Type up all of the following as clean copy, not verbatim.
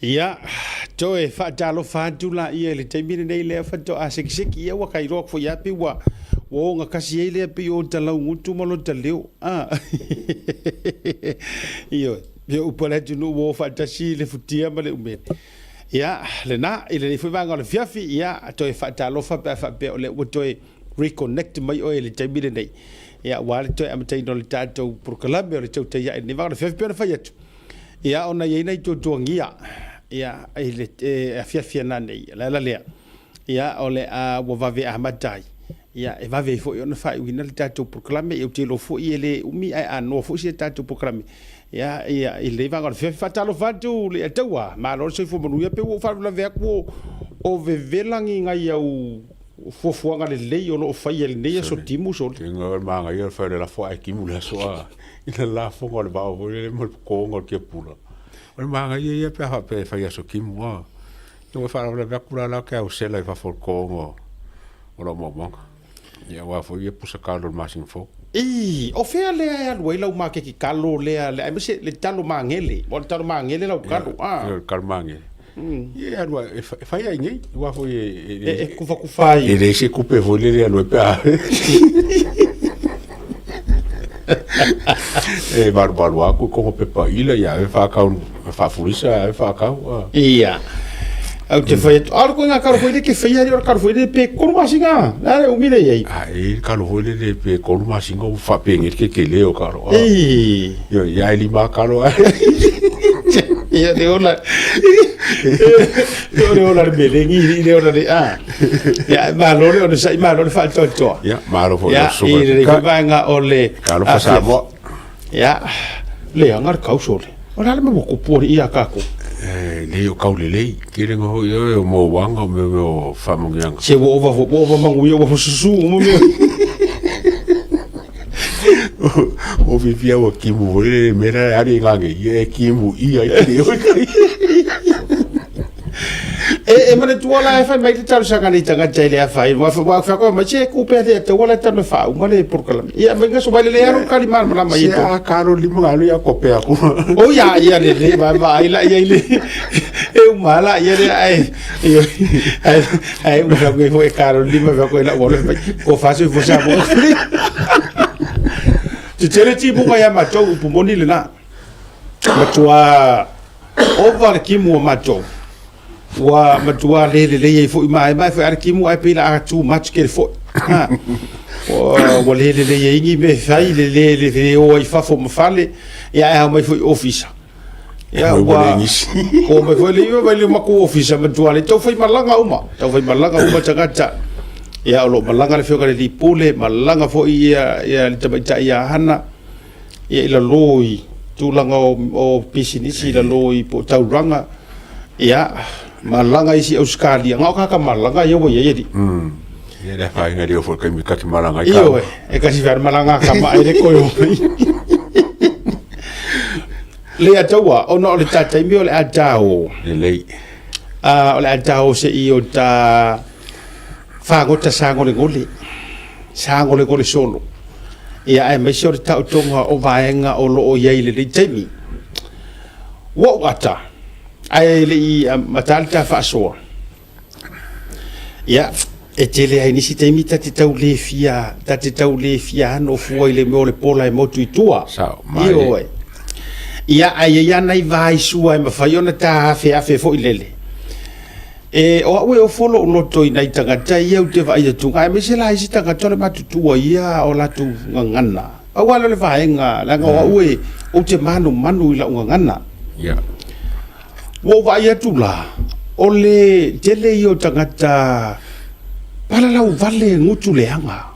Ia, toe faatalofa atu laia i le taimi lenei lea faatoa sekiseki ia ua kailoa atu foi lava pei ua ua ogatasi ai lea pei o ota laugutu ma lota leo. A. Ioe, pei o upu a le atunuu ua o faatasi le futia ma le umele. Ia, lena, i lenei foi vaega o le afiafi, ia, toe faatalofa pe a faapea o lea ua toe reconnect mai oe i le taimi lenei. Ia, aua le toe amataina o le tatou polokalame o le Tautai Ae i lenei vaega o le afiafi. Pei ona fai atu, Ia ona e i ai nai tuatuagia ia i le afiafi a nanei, o le ala lea, ia o le a ua vave amata ai, ia e vave ai foi ona faaiuina le tatou polokalame. Ia ou te iloa foi e le umi ae anoa foi si a tatou polokalame ia ia i lenei vaega o le afiafi. Faatalofa atu le Ataua, malo le soifua manuia, pei ua ou faalavelave atu o vevela ni nai au fuafuaga lelei o lo o faia i lenei aso timu sole. Ina o le manaia o le fai o le lafo ae timu le aso a. I le lafoga o le vao foi lele ma le totoga o le tiapula. O le manaia ia pe a faapea e fai aso timu a. Ia ua faalavelave atu la la ke au sela i fafo o le totoga o lau maumaga. Ia aua foi ia pusa kalo i le masina fou. Ii, o fea lea e alu ai lau maketi talo lea, aemaise le talo magele, o le talo magele lau talo, a. Ia, o le talo magele. Ia e alu e fai ai nei, aua foi e kufakufa ai. E leai se tupe foi lele e alu ai pe a e valuvalu atu i kogo pepa ila ia ave faatau faafulisa ave faatau. Ia. Ou te fai atu, a o le koiga kalo foi lele ke faia o le kalo foi lele pe 3 masina. Le a le umi le i ai. A e kalo foi lele pe 3 masina ua faapenge le kekele o kalo. Ii. Io ia e lima kalo ai. Ia le ola. Le ola le melengi i le ola le a. Ia malo le onosai malo le faatoatoa. Ia malo foi le susuga. Ia i le vaega o le Talofa Samoa. Ia leaga le kauso le. O le a le mea ua tupu alii ia tatou? E lei o kau lelei. Tele nga hoi oe o mauaga o mea mea o faamanuiaga. Se ua ova ua ova manuia ua susu uma mea. O fifia ua kimu foi le mea la e ari ngā nei, ia e kimu ia i te oi kai. E manatua la e fai mai le talosaga nei tagata i le afaina. Ua ua fai atu mai se kupe a te ataua la tano faauma le polokalame. Ia mai ngaso mai le le alo kali malamalama i Se a kalo lima ngalo ia kope aku. O ia ia le le va va ai la ia i le e uma la ia le ai ai ai uma sa foi kalo lima va ko la wolo mai ko faso fo sa mo. Te tele timuga ia matou upu moni lena. Matua ova le timu o matou. Ua matua le lelei ai foi ma e mai foi a le timu ae pei la a too much ke le foi. Ha. Ua le lelei ai ni mea fai le le le le o ai fafo ma fale ia ae ao mai foi ofisa. Ia ua o mai foi le iwa mai le maku ofisa matua le tau fai malaga uma. Tau fai malaga uma tagata. Ia o lo malaga le afioga i le alii pule, malaga foi ia ia le tamaitai ia Hana. Ia i lalo i tulaga o pisinisi i lalo i po o taulaga, ia, malaga isi Ausetalia, na o tagata malaga ia ua i ai alii. Ia le afaina leo foi taimi ta te malaga ai Ioe, e kasi fea malaga a kama ai le koe o mai. Le ataua, ona o le ta taimi o le a ta o. Lelei. O le a ta o se i o ta fagota sagolegole, sagolegole solo. Ia aemaise o le taotoga o vaega o lo o i ai i lenei taimi. Ua ou ata, ae le i amata le ta faasoa, ia, e tele ai nisi taimi ta te tau le fia, ta te tau le fia ano fua i le mea o le pola e motu i tua. Sao, mai. Ioe. Ia, ae i ai lava nai vaisua e mafai ona ta afeafe foi lele. E, o au e ofo lou loto i nai tagata ia ou te vaai atu, aemaise la isi tagata o le matutua ia o latou gagana. Pau lava lea o le vaega, leaga o au e, ou te manumanu i lau gagana. Yeah. Ua ou vaai atu la, o le tele ia o tagata palalau vale gutu leaga.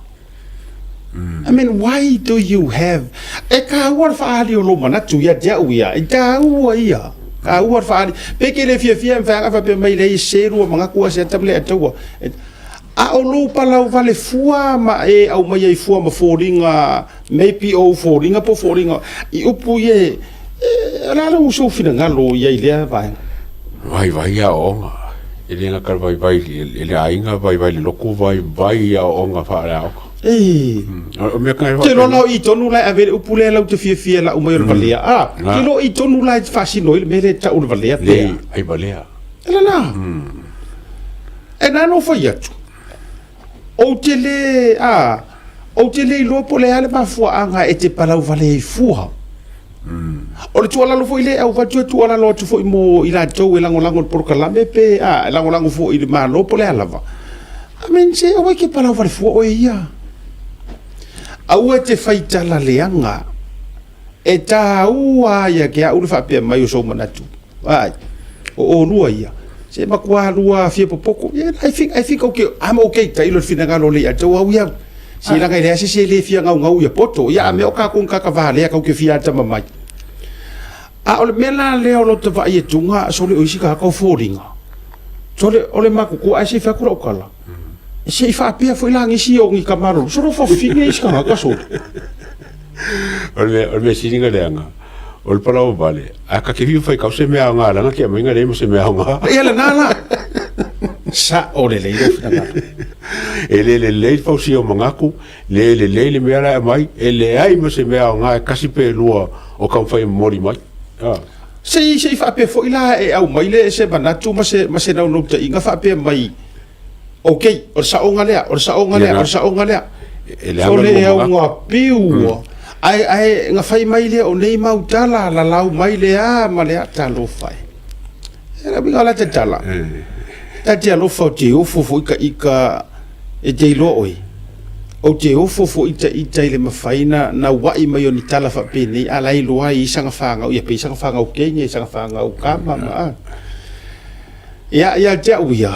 I mean, why do you have... E taua le faaali o lou manatu ia te au ia. E taua ia. Taua le faaali. Pe ke le fiafia e mawhai anga whapea mai lei se rua mangaku a se ata le ataua. A o lou palau vale fua ma e au mai ai fua ma foliga, maybe o foliga po foliga. I upu ia e, o le a lou sou finagalo i ai lea vaega? Vaivai aoaoga, e le gata i le vaivai i le aiga, vaivai i le lotu, vaivai i aoaoga faaleaoga. E. O mea kai Ou te iloa la o i tonu la e ave ai le upu lea lau te fiafia e lau mai o le valea. A, ou te iloa o i tonu la e faasino ai le mea lea e tau o le valea pe a. Ai valea. E lana. E na ona ou fai atu, ou te le, a, ou te le iloa po o le a le mafuaaga e te palau vale ai fua. O le tuualalo foi lea e avatu, e tuualalo atu foi mo i latou e lagolago i le polokalame pe a, e lagolago foi i le Malo po o le a lava. I mean, se aua e te palau vale fua oe ia. Aua e te fai tala leaga. E taua lava ia te au le faapea mai o sou manatu. Ai, o olua ia. Se matua lua fia popoto. Yeah, I think okay, I'm okay. Tailo le finagalo o le ia tau au ia. Se laga e leai se isi e le fia gaugau ia poto. Ia a mea o kākou ni kakava lea kau ke fia atamamai. A o le mea la lea o lo ta vaai atuga sole o isi tagata o foliga. Sole o le matutua ae se i fai atu lau tala. Se i faapea foi la nisi o ni tama sole o fafine isi tagata sole. O le mea sili na leaga, o le palaoa vale, a ta te fiu fai kau se mea aoga leaga te aumai leai ma se mea aoga. Ia lena la. Sao lelei lou finagalo. E le lelei le fausia o manatu, le lelei le mea la e aumai, e leai ma se mea aoga e tasi pe lua o taumafai e momoli mai. Se i se i faapea foi la e aumai le se manatu ma se ma se naunautaiga faapea mai, Ok, o le saoga lea, o le saoga lea, o le saoga lea. E leaga Sole le e auga piu. Ae ae na fai mai lea o nei mau tala, lalau mai le a ma le a, talofa e. E le uiga o la ta tala. Ta te alofa ou te ofo foi ta ita e te iloa oe. Ou te ofo foi ta ita i le mafai na naua'i mai o ni tala faapenei, a la e iloa ai i saga fanau, ia pei saga fanau teine, saga fanau kama ma a. Ia, ia te au ia,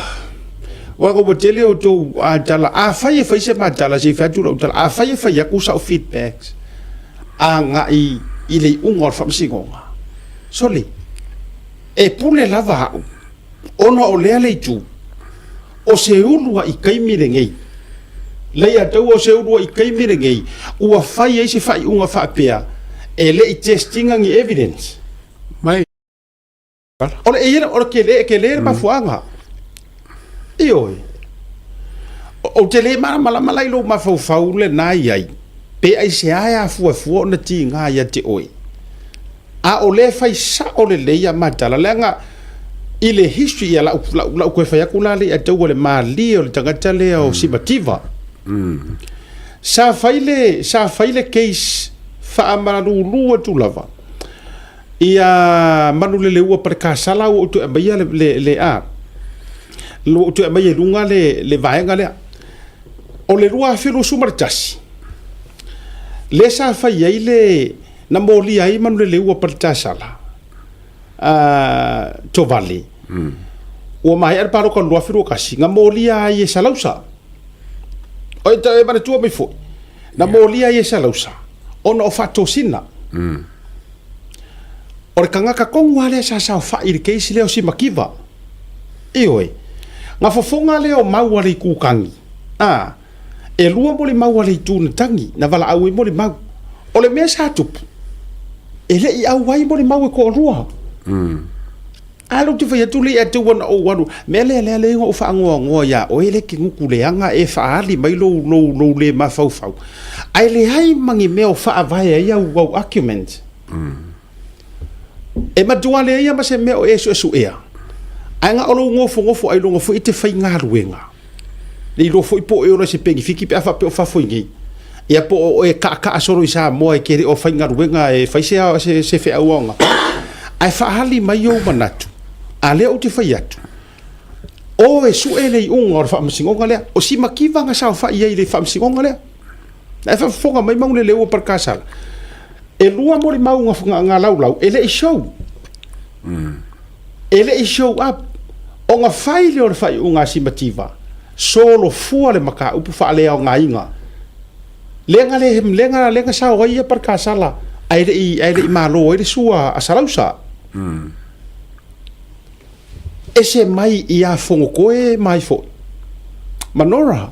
aua ua tele outou tala, afai e fai se ma tala, se i fai atu lau tala, afai e fai atu sau feedbacks agai i le iuga o le faamasinoga, sole, e pule lava au, ona o lea le itu, o se uluai taimi lenei, Leiataua o se uluai taimi lenei, ua fai ai se faaiuga faapea, e le i test ina ni evidence. Mai. O le, e i ai le, o le tele, e tele le mafuaaga. Ioe. Ou te le malamalama la i lou mafaufau lena i ai, pe aisea e afua fua ona tiga ia te oe. A o lea e fai sao lelei a ma tala, leaga i le history, ia lau, lau, lau toe fai atu la le ia taua le malie o le tagata lea o Simativa. Sa fai le, sa fai le case faamalulu atu lava. Ia Manuleleua Palekasala ua ou toe aumaia le, le, le a, ua ou toe aumaia i luga le, le vaega lea. O le 2021, lea sa fai ai le, na molia ai Manuleleua Paletasala, Tovale, ua maea le palota o le 2021, na molia ai e Salausa. O e manatua mai foi, na molia ai e Salausa, ona o faatosina. O le tagata tonu lava lea sa saofai i le case lea o Simakiva. Ioe. Na fofoga lea o mau a le itu tagi, a, e lua molimau a le itu na tagi, na valaau ai molimau. O le mea sa tupu, e le i auai molimau e toalua. A lea ou te fai atu lea ia te ua na ou alu, mea lea lea lea na ou faanoanoa ia oe lea e te gutu leaga e faaali mai lou, lou, lou le mafaufau. Ae leai ma ni mea o faavae ai au, au argument. E matua leai lava ma se mea o e suesuea. Ae na o lou nofonofo ailoga foi e te faigaluega. Le iloa foi po o e ola i se penefiti pe a faapea o fafo i nei. Ia po o e kaakaa solo i Samoa e te le o faigaluega e fai se, se, se feau aoga. Ae faaali mai ou manatu, a lea ou te fai atu, o e sue le iuga o le faamasinoga lea. O si mativa na saofai ai i le faamasinoga lea. Na e faafofoga mai Mauleleua Palekasala. E lua molimau na, na laulau, e le i show. E le i show up. Ona fai lea o le faaiuga a Simativa, solofua le mataupu faaleaogaina. Lea na le, lea na, lea na sao ai ia Palekasala, ae le i, ae le i malo ai le sua a Salausa. Ese mai ia Fonotoe mai foi ma Nora.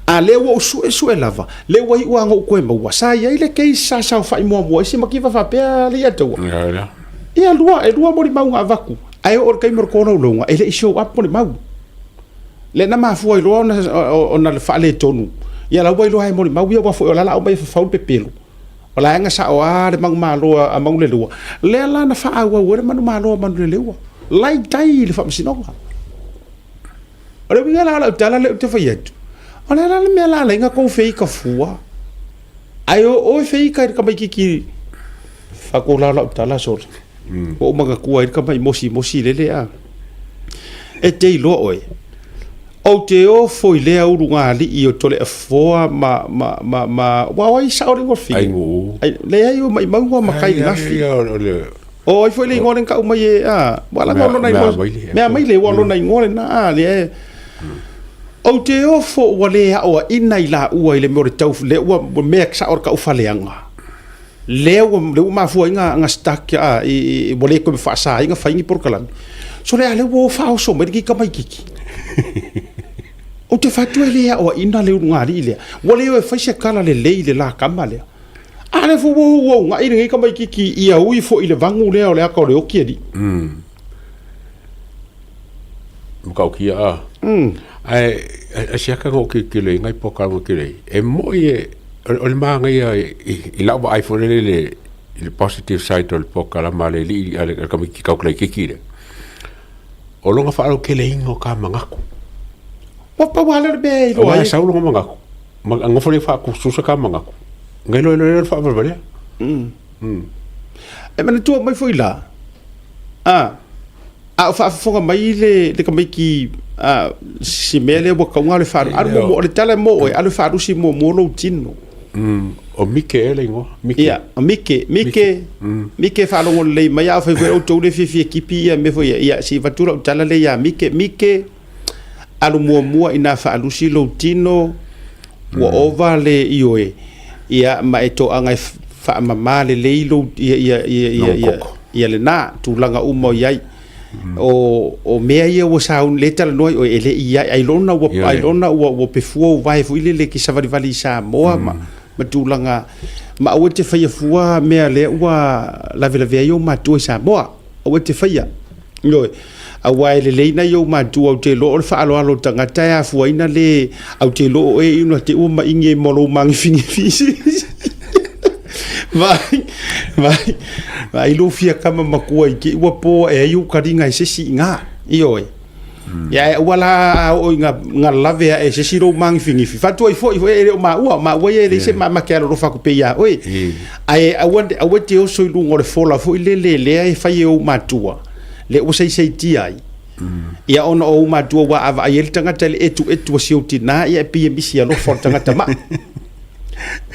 A lea ua ou suesue lava, lea ua iu lava ona ou toe maua, sa i ai le case sa saofai muamua ai Simakiva faapea le Ataua. Ia lua, e lua molimau na avatu, ae oo i le taimi o le tolaulauga, e le i show up molimau. Lea na mafua ai loa ona, ona faaletonu Ia la ua iloa e molimau ia aua foi o la la aumai e fafau le pepelo. O la e aga sao lava le manumalo a Manuleleua, lea la na faaauau ai le manumalo a Manuleleua, la i tai i le faamasinoga. O le uiga la o lau tala lea ou te fai atu, o le a la le mea la ala ai ona tou feika fua? Ae o oe feika i le tamaititi faatola o lau tala sole. Ua ou manatua ai le tamai mosimosi lele a. E te iloa oe, Ou te ofo i lea ulugalii o Toleafoa ma, ma, ma, ma, ua o ai sao le igoa fili? Aiguu. Ai, leai o maimauga ma Ai, ai, Kaigafi. ai, o le O ai foi le igoa lea na tau mai e, a, ua laga o lona mea igoa. maile. Mea maile, ua lona igoa lena, a, lea. Ou te ofo ua le aoaina i laua i le mea o le tau, lea ua mea sao le taufaleaga. Lea ua, lea ua mafua ai na stuck, a, i, ua le toe faasa ai na fai ni polokalame. So lea, lea ua faaoso mai lenei tamaititi. Ou te fai atu e le aoaina le ulugalii lea. Ua le o e fai se tala lelei i le la tama lea. A lea foi ua ua una'i lenei tamaititi ia ui foi i le vagu lea o le ata o le oti alii. Matautia a. Ae ai se aka na ou tilotilo i nai polokalame tele ai, e moi e o le manaia i lau vaai foi lele i le positive side o le polokalame a le alii a le tamaititi tau laitiiti lea, o lona faalauteleina o ta manatu. Ua pau lava lea o le mea e iloa ai. Aua e sau lona manatu, ma nofo lea faatusatusa ta manatu, na iloa loa lea o le faavalevalea. E manatua mai foi la, a, a o faafofoga mai le, le tamaiti a, si mea lea ua tauga le falu, alu muamua, o le tala mo oe, alu e faalusi muamua lou tino. O Mike ea le igoa, Mike. Ia, o Mike, Mike, Mike faalogo lelei mai, a fai foi outou le fiafia kipi ia mea foi ia, ia se i avatu lau tala lea ia Mike, Mike, alu muamua ina faalusi lou tino, ua ova le ioe, ia ma e toaga e faamama lelei lou, ia, ia, ia, ia, ia, ia lena tulaga uma o i ai. O, o mea ia ua sauni, le talanoa i oe, e le i ai, ailona ua, ailona ua, ua pefua ou vae foi lele e te savalivali i Samoa ma, ma tulaga, ma aua e te faia fua mea lea ua lavelavea ai ou matua i Samoa. Aua e te faia. Ioe. Aua e lelei nai ou matua, ou te iloa o le faaaloalo o le tagata e afuaina le, au te iloa o oe e inu atu ua maigi ai ma lou magefigefi. Vaai, vaai, vaai lou fia kama matua i te i ua po ae ai ou kaliga e se isi i ina. Ioe. Ia ae aua la a oo ina lave ae e se isi lou magefigefi, faatuai foi e le o maua, o maua ia e leai se mamake alolofa atu pea ia oe. Ae aua, aua e te oso i luga o le fola foi lele lea e fai e ou matua, lea ua saisaitia ai. Ia ona o ou matua ua a vaai ai le tagata i le etuetu o si ou tina, ia e pei e misi alofa o le tagata mai.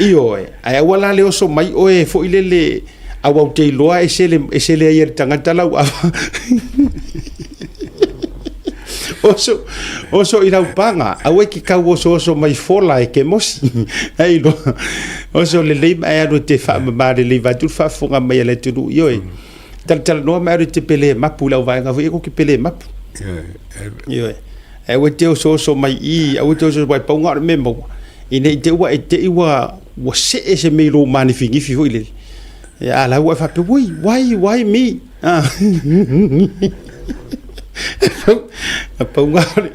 Ioe, ae aua la le oso mai oe foi lele aua ou te iloa e sele, e sele ai e le tagata lau ava. Oso, oso i lau paga, aua e ke kau oso oso mai fola e ke mosi. Ai iloa, oso lelei ma e alu e te faamama lelei vaeatu le faafofoga mai a le atunuu. Ioe, talatalanoa ma e alu e te pele mapu i lau vaega foi, e kou te pele mapu. Ioe, ae aua e te osooso mai i i, aua e te osooso mai, pau lena o le mea e maua, ina ne i te i ua e te i ua, ua see se mea i lou manifinifi foi lele. Ia, a o la ua e faapea, ui, why, why me? Ah. Na pau lena o le,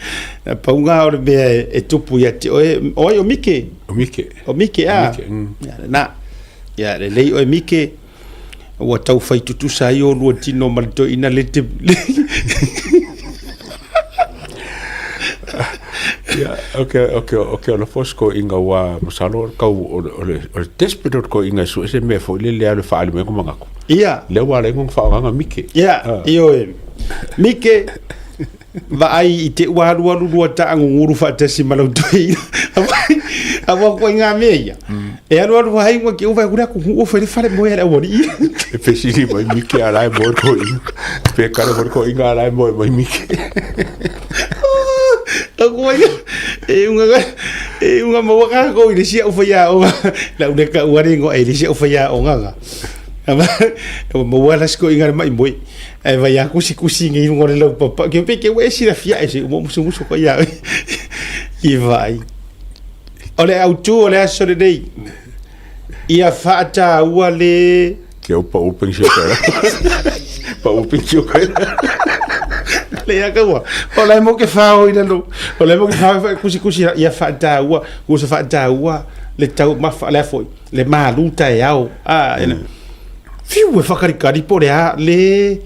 na pau lena o le mea e, e tupu ia te oe, o ai o Mike? O Mike. O Mike, a. Mike, mm. Ia, lena. Ia, lelei oe Mike. Ua tau fai tutusa ai olua tino ma le toeaina le te Ia, ok, ok, ok, o le fos ko inga ua masalo o le kau o le, o le, o le desperate o le ko inga e sue se mea foi le lea le whaali mai ko mangaku. Ia. Lea ua ala ingo whaonga Mike. Ia, ioe. Mike, Vaai i te ua alualu lua taagugulu faatasi ma lau toeaina. Aua koe ngā mea ia. E alualu ai ua ke uwai kura ku ua whare whare moe ala wari. E fesili mai Mike a lai moe ko inga. Pe kare moe ko inga a lai moe mai Mike. Ako ai e unga e unga maua ka ko i le sia uwhai a onga. Lau le ka uare ngo e le sia uwhai a onga nga. Maua la siko inga mai moe. Ae vai a kusikusi ngi lunga o le laupapa. Ke pe ke ua e silafia e se uma musumusu koe ia oe. Ki vaai. O le autu o le aso lenei. Ia faataua le Ke au pau pension kai. Pau pension kai. Le ia kaua. O la e mo ke whao i lalo. O la e mo ke whao i kusi kusi ia whaataua, kusa whaataua le tau mafa le afoi, le malu tae ao. Ah, ina. Fiu e whakarikari po le a, le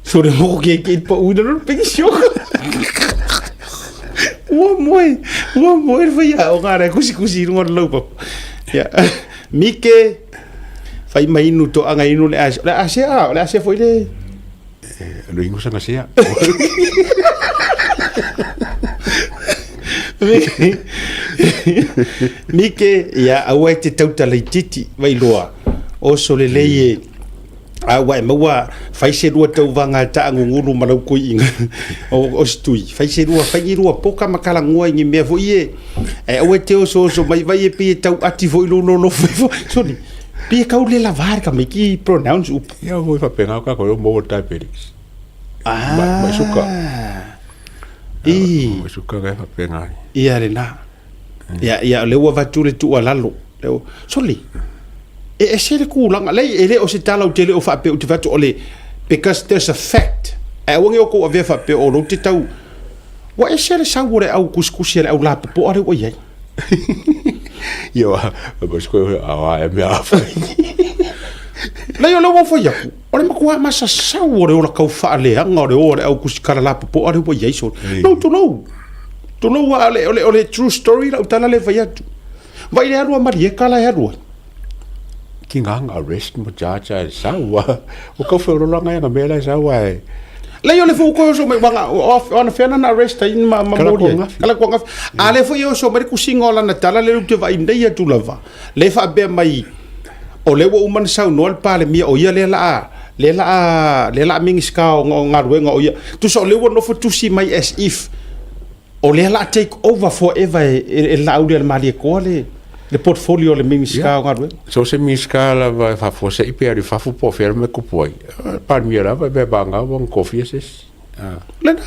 so le moko ke ke pa ui lalo pengi sioka. Ua moe, ua moe le whai o ngā rea kusi kusi i runga o le laupapa. Ia, Mike, whai mai inu to anga inu le ase. Le ase a, le ase foi le... Lo ingo sanga sea. Mike, ia, aua e te tautala i titi, vai loa. Oso le lei e, a ua e maua, fai se lua tauvaga e taagugulu ma lau koiiga o, o se tui. Fai se lua, fai ni lua poka ma kalagua i ni mea foi e, e aua e te osooso mai vai e pei e tau ati foi lou lolofo ifo. Soni, pei e kau le lava le tamaiti pronounce upu. Ia foi faapena o kākou e maua le diabetics. Ah. Mai suka. I. Mai suka ka e faapena. Ia lena. Ia, ia, o lea ua avatu le tuualalo. Soli, e ese le kulaga, leai, e le o se tala ou te le o faapea ou te fai atu o le, because there's a fact. Ae aua ne i outou avea faapea o lou te tau, ua ese le sau o le au kusikusi a le au lapopoa lea ua i ai. Ia, wa, koe, a e mea a fai. Leai, o lea ua ou fai atu, o le matua masasau o le ola kau faaleaga o le o a le au kusikala lapopoa lea ua i ai, soli. No, tulou. Tulou a o le, o le true story lau tala lea e fai atu. Vai le alu a Marieka la e alu ai. Ki ngā arrest mo charge ai sau a. O kau whaorolanga e ngā mea lai sau ai. Lei o le fou koe oso mai wanga o ana whena na arrest ai ma ma mori ai. Kala kua ngafi. A le foi oso mai kusinga o lana tala le te vai nei atu lava. Le whaapea mai o le ua uma na saunoa le Palemia o ia lea la lea la lea la Minista o galuega o ia. Tusa o le ua nofo tusi mai as if O lea la take over forever e le Laauli a le Malietoa le le portfolio o le Minisita o Galuega. So se Minisita lava e faafuasei pe alu i fafo po o fea le mea e kupu ai. Palemia lava e mea vagau ua kofia se isi. Lena.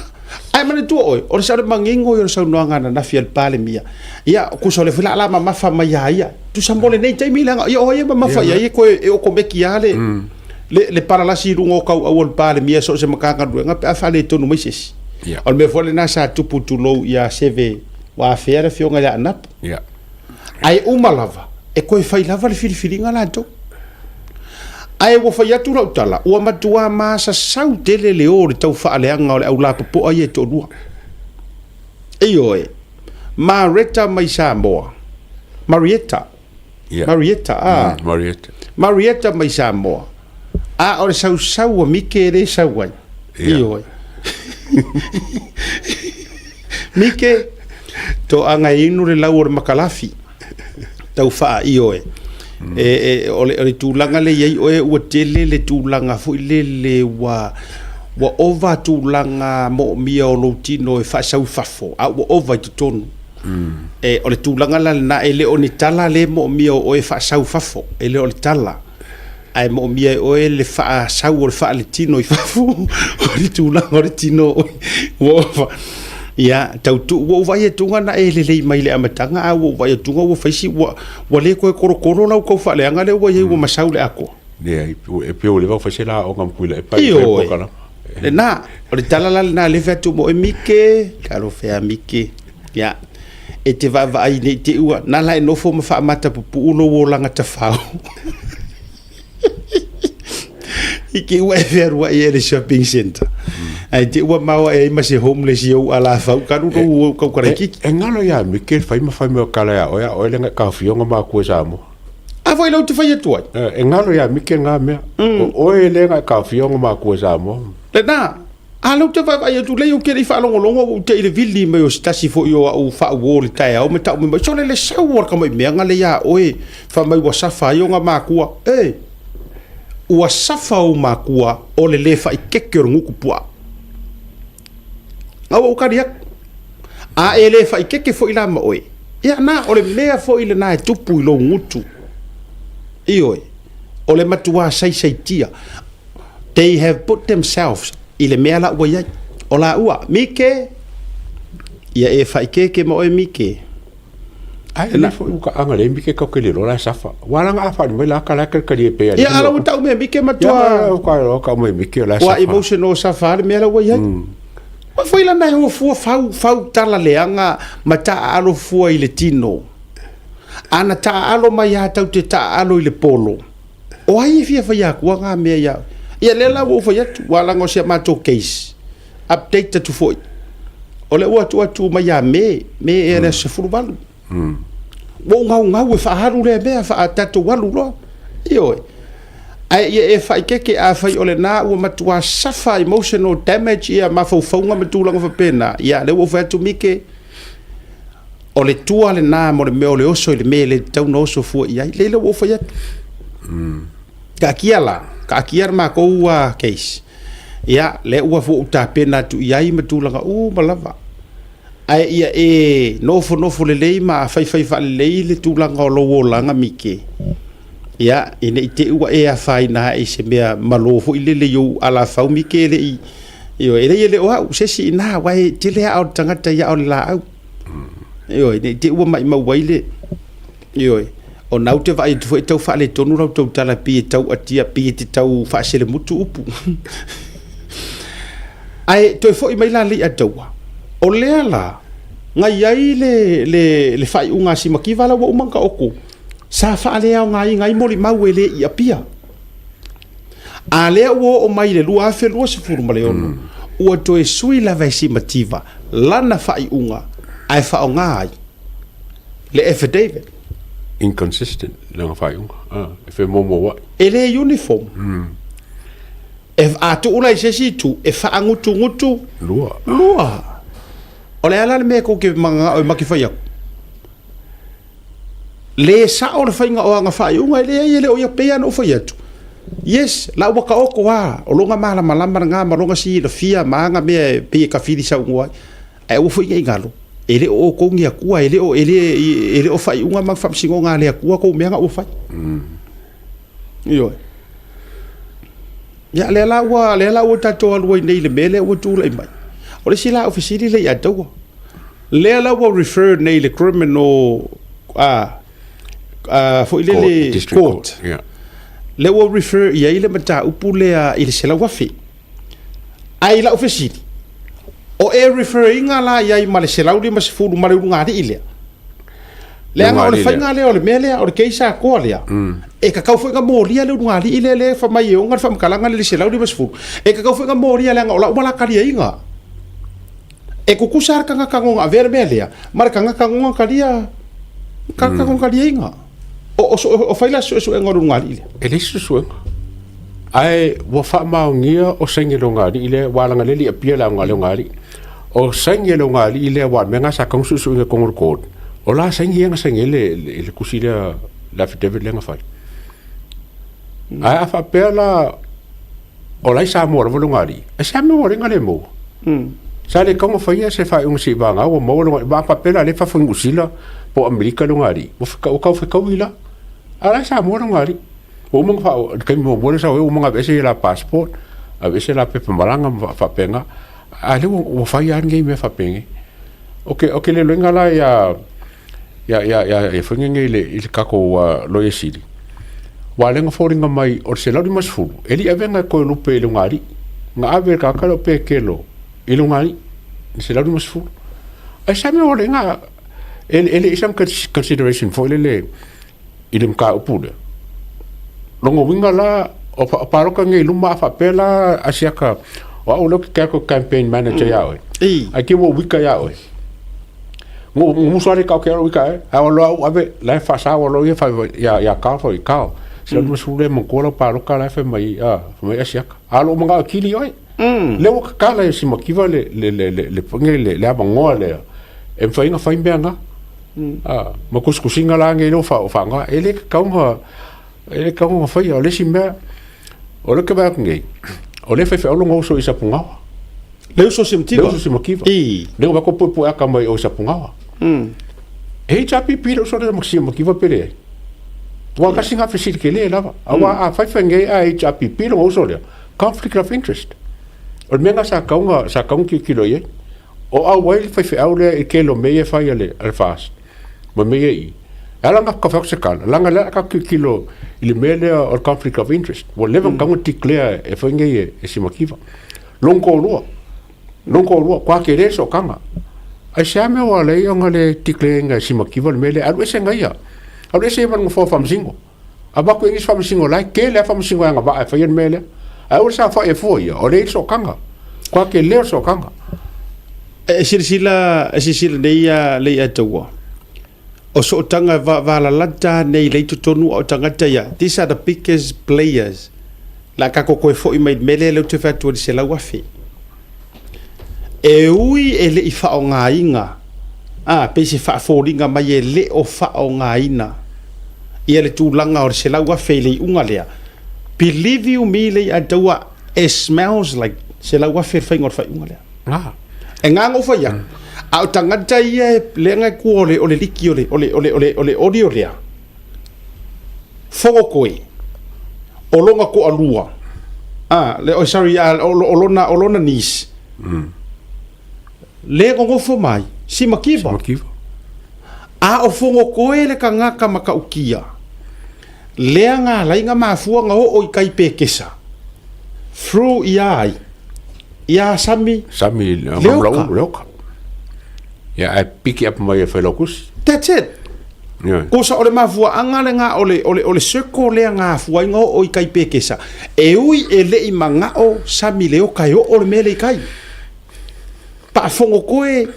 Ae manatua oe, o le sa o le manino ia o le saunoaga ananafi a le Palemia. Ia, tusa o lea foi la a mamafa mai ia ia. Tusa mo lenei taimi leaga, ia o ai e mamafa i ai e koe e okomeki lava le, le, le palalasi i luga o kauau o le Palemia so o se Matagaluega pe a faaletonu mai se isi. Yeah. O le mea foi lena sa tupu tulou ia Seve ua afea le afioga ia Anapo. Yeah. Ae uma lava, e koe fai lava le filifiliga latou. Ae ua fai atu lau tala, ua matua masasau tele le o le tau faaleaga o le au lapopoa ia e toalua. Ioe, Mareta mai Samoa, Marietta, Yeah. Marietta, ah. Marietta. Marietta mai Samoa. A o le sausau a Mike e le sau ai. Yeah. Ioe. Mike, toaga e inu le lau o le makalafi. Tau whaa, ioe. E, e, o, le, o le tulaga le iai oe ua tele le tulaga foi lele ua ua ova tulaga moomia o lou tino e faasau i fafo, a ua ova i totonu. E, o le tulaga la lena, e le o ni tala le moomia o oe faasau i fafo, e le o le tala. Ae moomia e oe le faasau o le faaletino i fafo, o le tulaga o le tino o oe ua ova. Ia, tau tuu, ua ou vaai atuga na e lelei mai le amataga, a ua ou vaai atuga ua fai si, ua, ua le toe kolokolo lau tau faaleaga lea ua i ai ua masau le atoa. Leai, e pei ua leva ona fai se laoga ma Tuilaepa i Ioe. fai polokalame. Lena, o le tala la lena lea e fai atu mo oe Mike, talofa e a Mike. Ia, e te vaavaai nei te ua, na la e nofo ma faamata pupuu lou olaga tafao. I ke ua e fealuai e le shopping center. Ai te ua maoa e ai ma se homeless i ou alafau, kalu lou kau karaikiki. E ngalo ia Mike le fai ma fai mai o kala ia oe, a oe le ngai kaofioga makua i Samoa. A foi lau te fai atu ai. E ngalo ia Mike ngā mea. O oe le ngai kaofioga makua i Samoa. Lena, a lea ou te vaavaai atu, leai ou te le i faalogologo ua ou te i le vili mai o se tasi foi o au faauo i le taeao ma tau mai, sole le sau o le tamaimeaga lea ia oe, fai mai ua safa ai ona makua. E, ua safa ou makua o le le faikeke o le gutu puaa. A ua ou tali atu. A e le faikeke foi la ma oe, ia na, o le mea foi lena e tupu i lou gutu. Ioe, o le matua saisaitia. They have put themselves i le mea la ua i ai. O laua, Mike, ia e faikeke ma oe Mike. Ai le foi uka anga le Mike kau ke le lola safa. Wala nga afa ni mai la kala ke kali e pe. Ia ala ua tau mea Mike matua. Ia ka ka mai Mike la safa. Ua emotional safa le mea la ua i ai. Ua foi lana e o fua fau, fau tala leaga ma taaalo fua i le tino. Ana taaalo mai lava tatou te taaalo i le polo, o ai e fia faia atua na mea ia oe? Ia lea la ua ou fai atu, aua leaga o si a matou case, update atu foi, o lea ua tuu atu mai ia Me, Me ea le aso 18. Ua ou gaugau e faaalu lea mea, tatou alu loa. Ioe. Ae ia e faaeteete, afai o lena ua matua suffer emotional damage ia mafaufauga ma tulaga faapena, ia lea ua ou fai atu Mike, o le tua lena mo le mea o le oso i le mea e le tatau ona oso fua i ai. Lea ua ou fai atu. Taatia la, taatia le matou case. Ia, lea ua ou tapena atu i ai ma tulaga uma lava. Ae ia e nofonofo lelei ma faifai faalelei le tulaga o lou olaga Mike. Ia, ina ne i te i ua e afaina ae i se mea malo foi lele i ou alafau Mike e le i, ioe, e leai e le o au, se isi i ina, aua e tele aa o le tagata i aa o le laau. Ioe, ne i te i ua maumau ai le, ioe, o na ou te vaai atu foi e tau faaletonu la outou tala pei e tau atia, pei e te tau faaselemutu upu. Ae toe foi mai la Leiataua, o lea la, na i ai le faaiuga a Simakiva la ua uma ona taoto, sa faaleaogaina ai molimau e le i Apia. A lea ua oo mai i le 2026, ua toe sui lava e Simativa lana faaiuga ae faaaoga ai le affidavit. Inconsistent lana faaiuga, e femoumouai. E le uniform. E, a tuu la i se isi itu, e faagutugutu lua. Lua. O le a la le mea tou te mananao e ma te fai atu? Le sao le faiga o ana faaiuga, e leai e le o ia pei lava ona ou fai atu. Yes, la ua taoto lava, o lona malamalama lena ma lona silafia ma ana mea e pei e tafili saunoa ai. Ae aua foi ne i galo, e le o outou ni Atua, e le o, e le, e le o faaiuga ma faamasinoga a le Atua tou mea na ua fai. Ioe. Ia, lea la ua, lea la ua tatou alu ai nei i le mea lea ua tulai mai. O le isi la au fesili lea ia taua. Lea la ua refer nei i le criminal foi lele District court. Court, yeah. Lea ua refer i ai le mataupu lea i le 100,000. Ae i lau fesili, o e refer ina la i ai ma le 150 ma le ulugalii lea? Leaga o le faiga lea o le mea lea, o le case atoa lea, e tatau foi ona molia le ulugalii lea lea e fai mai e ona le faamatalaga lea i le 150. E tatau foi ona molia leaga o lau ma la taliaiga. E tutusa le tagata na ona avea le mea lea ma le tagata na ona talia, tagata na ona taliaiga. O fai la se suesuega o le ulugalii lea? E leai se suesuega. Ae ua faamaonia o saini a le ulugalii lea, aua leaga o lea e le i appear le aoga a le ulugalii. O saini a le ulugalii lea aua o le mea lena sa tatau ona suesueina i totonu o le court, o la saini ia na saini ai le tusi lea, le affidavit lea na fai. Ae a faapea la o la e i Samoa lava le ulugalii, e se a mea ua ala ai ona le maua? Sa le tatau ona faia se faaiuga seivagana ua maua le ulugalii. A faapea la o lea e i fafo i Niu Sila po o Amerika le ulugalii, ua tau fetaui la. A o la e i Samoa le ulugalii. Ua uma ona faa, le taimi muamua lea sa ou i ai, ua uma ona aveese la passport, aveese la pepa malaga ma faapena. A lea ua fai lava lenei mea faapenei. Ou te le iloaina la ia ia foi nei i le tatou Loia Sili, aua o lea na foliga mai o le 150, e le i avea e toe lupe i le ulugalii. Na ave e le tagata lea o Petelo i le ulugalii, le 150. Ae sa mea ua leai e le i sana consideration foi lele i le mataupu lea. Lona uiga la, o palota nei i luma a faapea la Asiata, o au lea ou te tago campaign manager ia oe, ae te i ua ou ita ia oe. Musu lava le tau ke ita e, ae loa au ave, la e faasa loa ia fai ia Carl foi, Carl, 150 lea e manatua lau palota la e fai mai, fai mai Asiata. A o lou manao e kili oe. Lea ua tatala e Simakiva le avanoa lea e mafai ai ona fai mea na. Ma tusitusiga la nei lea ua faaaoga, e le tatau ona, e le tatau ona faia. O le isi mea, o lea ou te vaai atu nei, o lea e faifeau lona uso i Sapugaoa. Le uso Simativa? Le uso Simativa. Lea ua vaai atu puepue ata mai o i Sapugaoa. E HRPP le uso lea ma Simativa pe leai? Ua tasi lena fesili tele lava. Aua a fai fai nei a HRPP lona uso lea, conflict of interest. O le mea lena sa tatau ona, sa tatau ona tilotilo i ai. O auai le faifeau lea i tele o mea ia e fai a le FAST ma mea ia i i. E ala ona fai atu se tala, leaga o lea o le a tatou tilotilo i le mea lea o le conflict of interest. Ua leva ona tatau ona declare e fai nei e Simakiva. Lona toalua. Lou toalua, kua tele le sootaga. Aisea mea ua ala ai ona le declare ina e simativa le mea lea? Alu ese na ia. Alu ese ia ma le nofoa faamasino. Avatu i ai nisi faamasino la e tele lava faamasino e agavaa e faia le mea lea. Ae aua le saofai ai fua ia, o lea e i ai le sootaga. Kua tele le sootaga. E silasila, e silasila nei ia Leiataua, o sootaga valalata nei lea i totonu a o tagata ia, these are the biggest players. La tatou toe foi mai i le mea lea ou te fai atu ai i le 100,000. E ui e le i faaaogaina, a, pei se faafoliga mai e le o faaaogaina ia le tulaga o le 100,000 i le iuga lea. Believe you me Leiataua, it smells like 100,000 le faiga o le faaiuga lea. Ah. E ngā ngō whai aku. A o tangata ia e leanga e kua o le, o le liki o le, o le, o le, o le, o le ori o lea. Fogo koe. O longa ko alua. Ah, le, oh, sorry, ah, o, o lona, o lona niece. Le ngongofo mai, si makiva. Makiva. A o fogo koe le kangaka makaukia. Lea ngā lainga mafua nga o o i kai pekesa. Through ia ai. Ia Sami. Sami Leoka. Leoka. Ia ae piki up mai e Failautusi. That's it. Yeah. Kosa o le mafuaanga le ngā o le, o le, o le circle lea ngā fuainga o o i kai pekesa. E ui e lei mangao Sami Leoka e oo le mea le i kai. Paafongo koe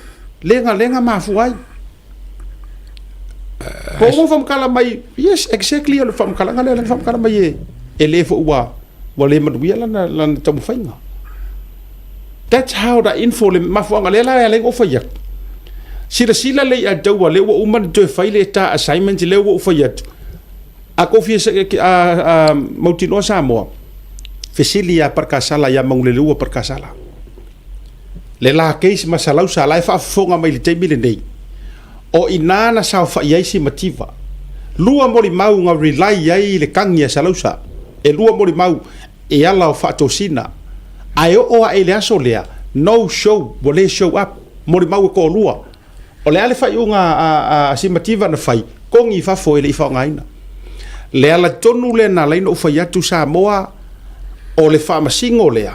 lenga lenga mafua ai. Po o whamakala mai, yes, exactly, o le whamakalanga lea, le whamakala mai e, e le fo ua, ua le manuia lana, lana taumafaiga. That's how the info le mafuaga lea la e ala ai ona ou fai atu. Silasila lelei ia te au lea ua uma ona toe fai le ta assignment lea ua ou fai atu. A kou fia a, a, mautinoa Samoa, fesili ia Parkasala ia Manuleleua Parkasala. Le la case ma Salausa la e faafofoga mai i le taimi lenei. O i ina na saofai ai Simativa. Lua molimau na rely ai i le kagi a Salausa. E lua molimau e ala o faatosina. Ae oo ae i le aso lea, no show, ua le show up. Molimau e toalua. O le a le faaiuga a Simativa na fai? Kogi i fafo e le i faaaogaina. Le ala tonu lea na ala ai ona ou fai atu Samoa, o le faamasino lea,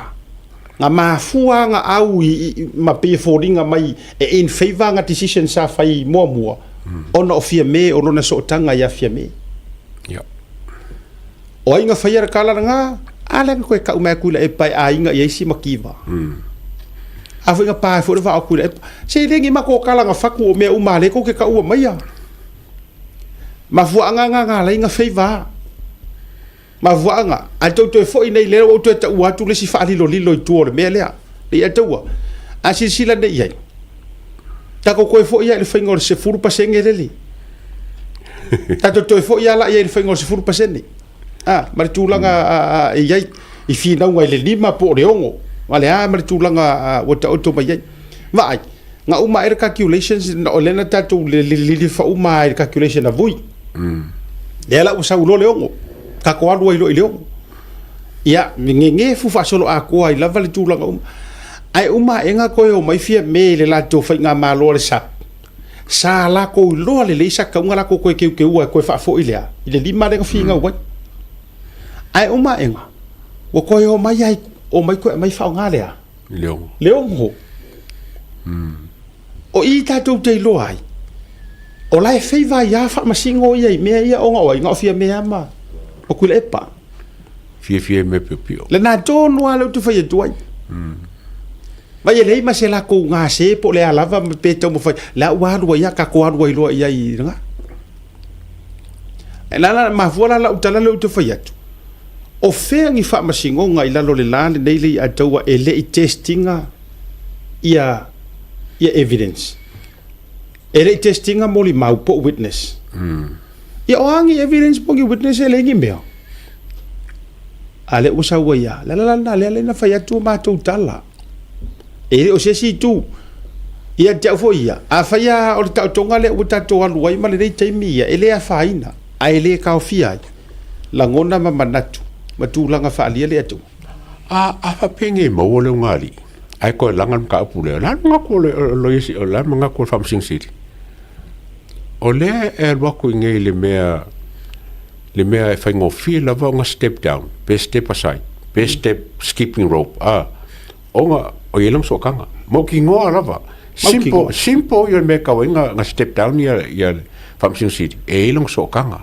Nga mafua nga au i, ma pei e foliga mai e in favour nga decision sa fai muamua ona o Fiame o lona sootaga ia Fiame. Yeah. O ai nga faia le kala nga a lea nga koe kau mai aku i la epa e aiga i ai si makiva. A foi nga pa foi le vaa aku i la epa. Se le ngi mako kala nga faku o mea uma le ko ke kaua maia. Mafuaanga nga nga lai nga favour. Mafuaaga, ae tou toe foi nei lea ua ou toe taua atu le isi faalilolilo i tua o le mea lea. Le ia taua. A silasila nei i ai. Tatou toe foi lava i le faiga o le 10% lele. Tatou toe foi lava la i ai i le faiga o le 10%. A, ma le tulaga e i ai i finauga i le 5 po o le 6. Ma le a ma le tulaga ua taoto mai ai. Vaai, na uma ae le calculations, o lea na tatou lilifa uma lava i le calculation a Vui. Lea la ua sau loa le 6. Tatou alu ai loa i le 6. Ia, gegefu faasoloatoa ai lava le tulaga uma. Ae uma aega toe omai Fiame i le latou faigamalo a le SAP, sa latou iloa lelei sa tatau ona latou toe teuteua e toe faafoi le a? I le 5 lea na finau ai. Ae uma aega, ua toe omai ai, omai toe aumai faaaoga le a? Le 6. Le 6. O i tatou te iloa ai, o la e favour ai lava faamasino ia i mea ia ona o ai? Na o Fiame lava ma Tuilaepa. Fiafia i mea piopio. Lena tonu lava lea ou te fai atu ai. Vai e leai ma se latou gase po o le a lava pe taumafai, la ua alu ai lava, tatou alu ai loa i ai i lena. E la la mafua la lau tala lea ou te fai atu, o fea ni faamasinoga i lalo o le la lenei lea i Ataua e le i test ina ia ia evidence. E le i test ina molimau po o witness. Ia o a ni evidence po o ni witness e leai ni mea. A lea ua sau ai lava. Le ala la lena lea lea na fai atu a matou tala. E le o se isi itu. Ia te au foi ia, afai lava o le taotoga lea ua tatou alu ai ma lenei taimi ia, e le afaina, ae le taofia ai lagona ma manatu ma tulaga faaalia le Atua. A, a faapea nei e maua le ugaalii, ae toe laga le mataupu lea, o le a le manatu o le, o le Loia Sili, o le a le manatu o le Faamasino Sili? O lea e alu atu i inei i le mea, le mea e faigofie lava ona step down, pe step aside, pe step skipping rope, a. Ona o i ai lona sootaga. Mautinoa lava. Simple, simple ia le mea e tau ai na step down ia le Faamasino Sili, e i ai lona sootaga.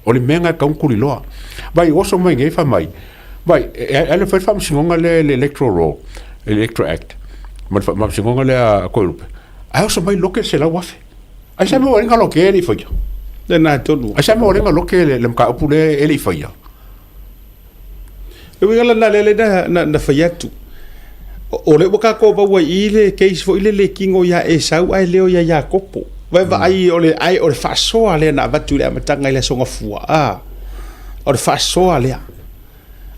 O le mea lena e tatau ona tuliloa. Vai oso mai nei fai mai, vai e alu e fai le faamasinoga lea i le Electoral Roll, Electoral Act, ma le faamasinoga lea a Toelupe, ae oso mai loke le 100,000. Ai se mea ua lenga loke e le i faia. Lena tonu. Ai se mea ua lenga loke le mataupu lea e le i faia. Le uiga lena lea lea na fai atu. O lea ua tatou maua i i le case foi lele e tino ia Esau ae le o ia Iakopo. Vai vaai o le ai o le faasoa lea na avatu i le amataga i le Aso Gafua. A, o le faasoa lea.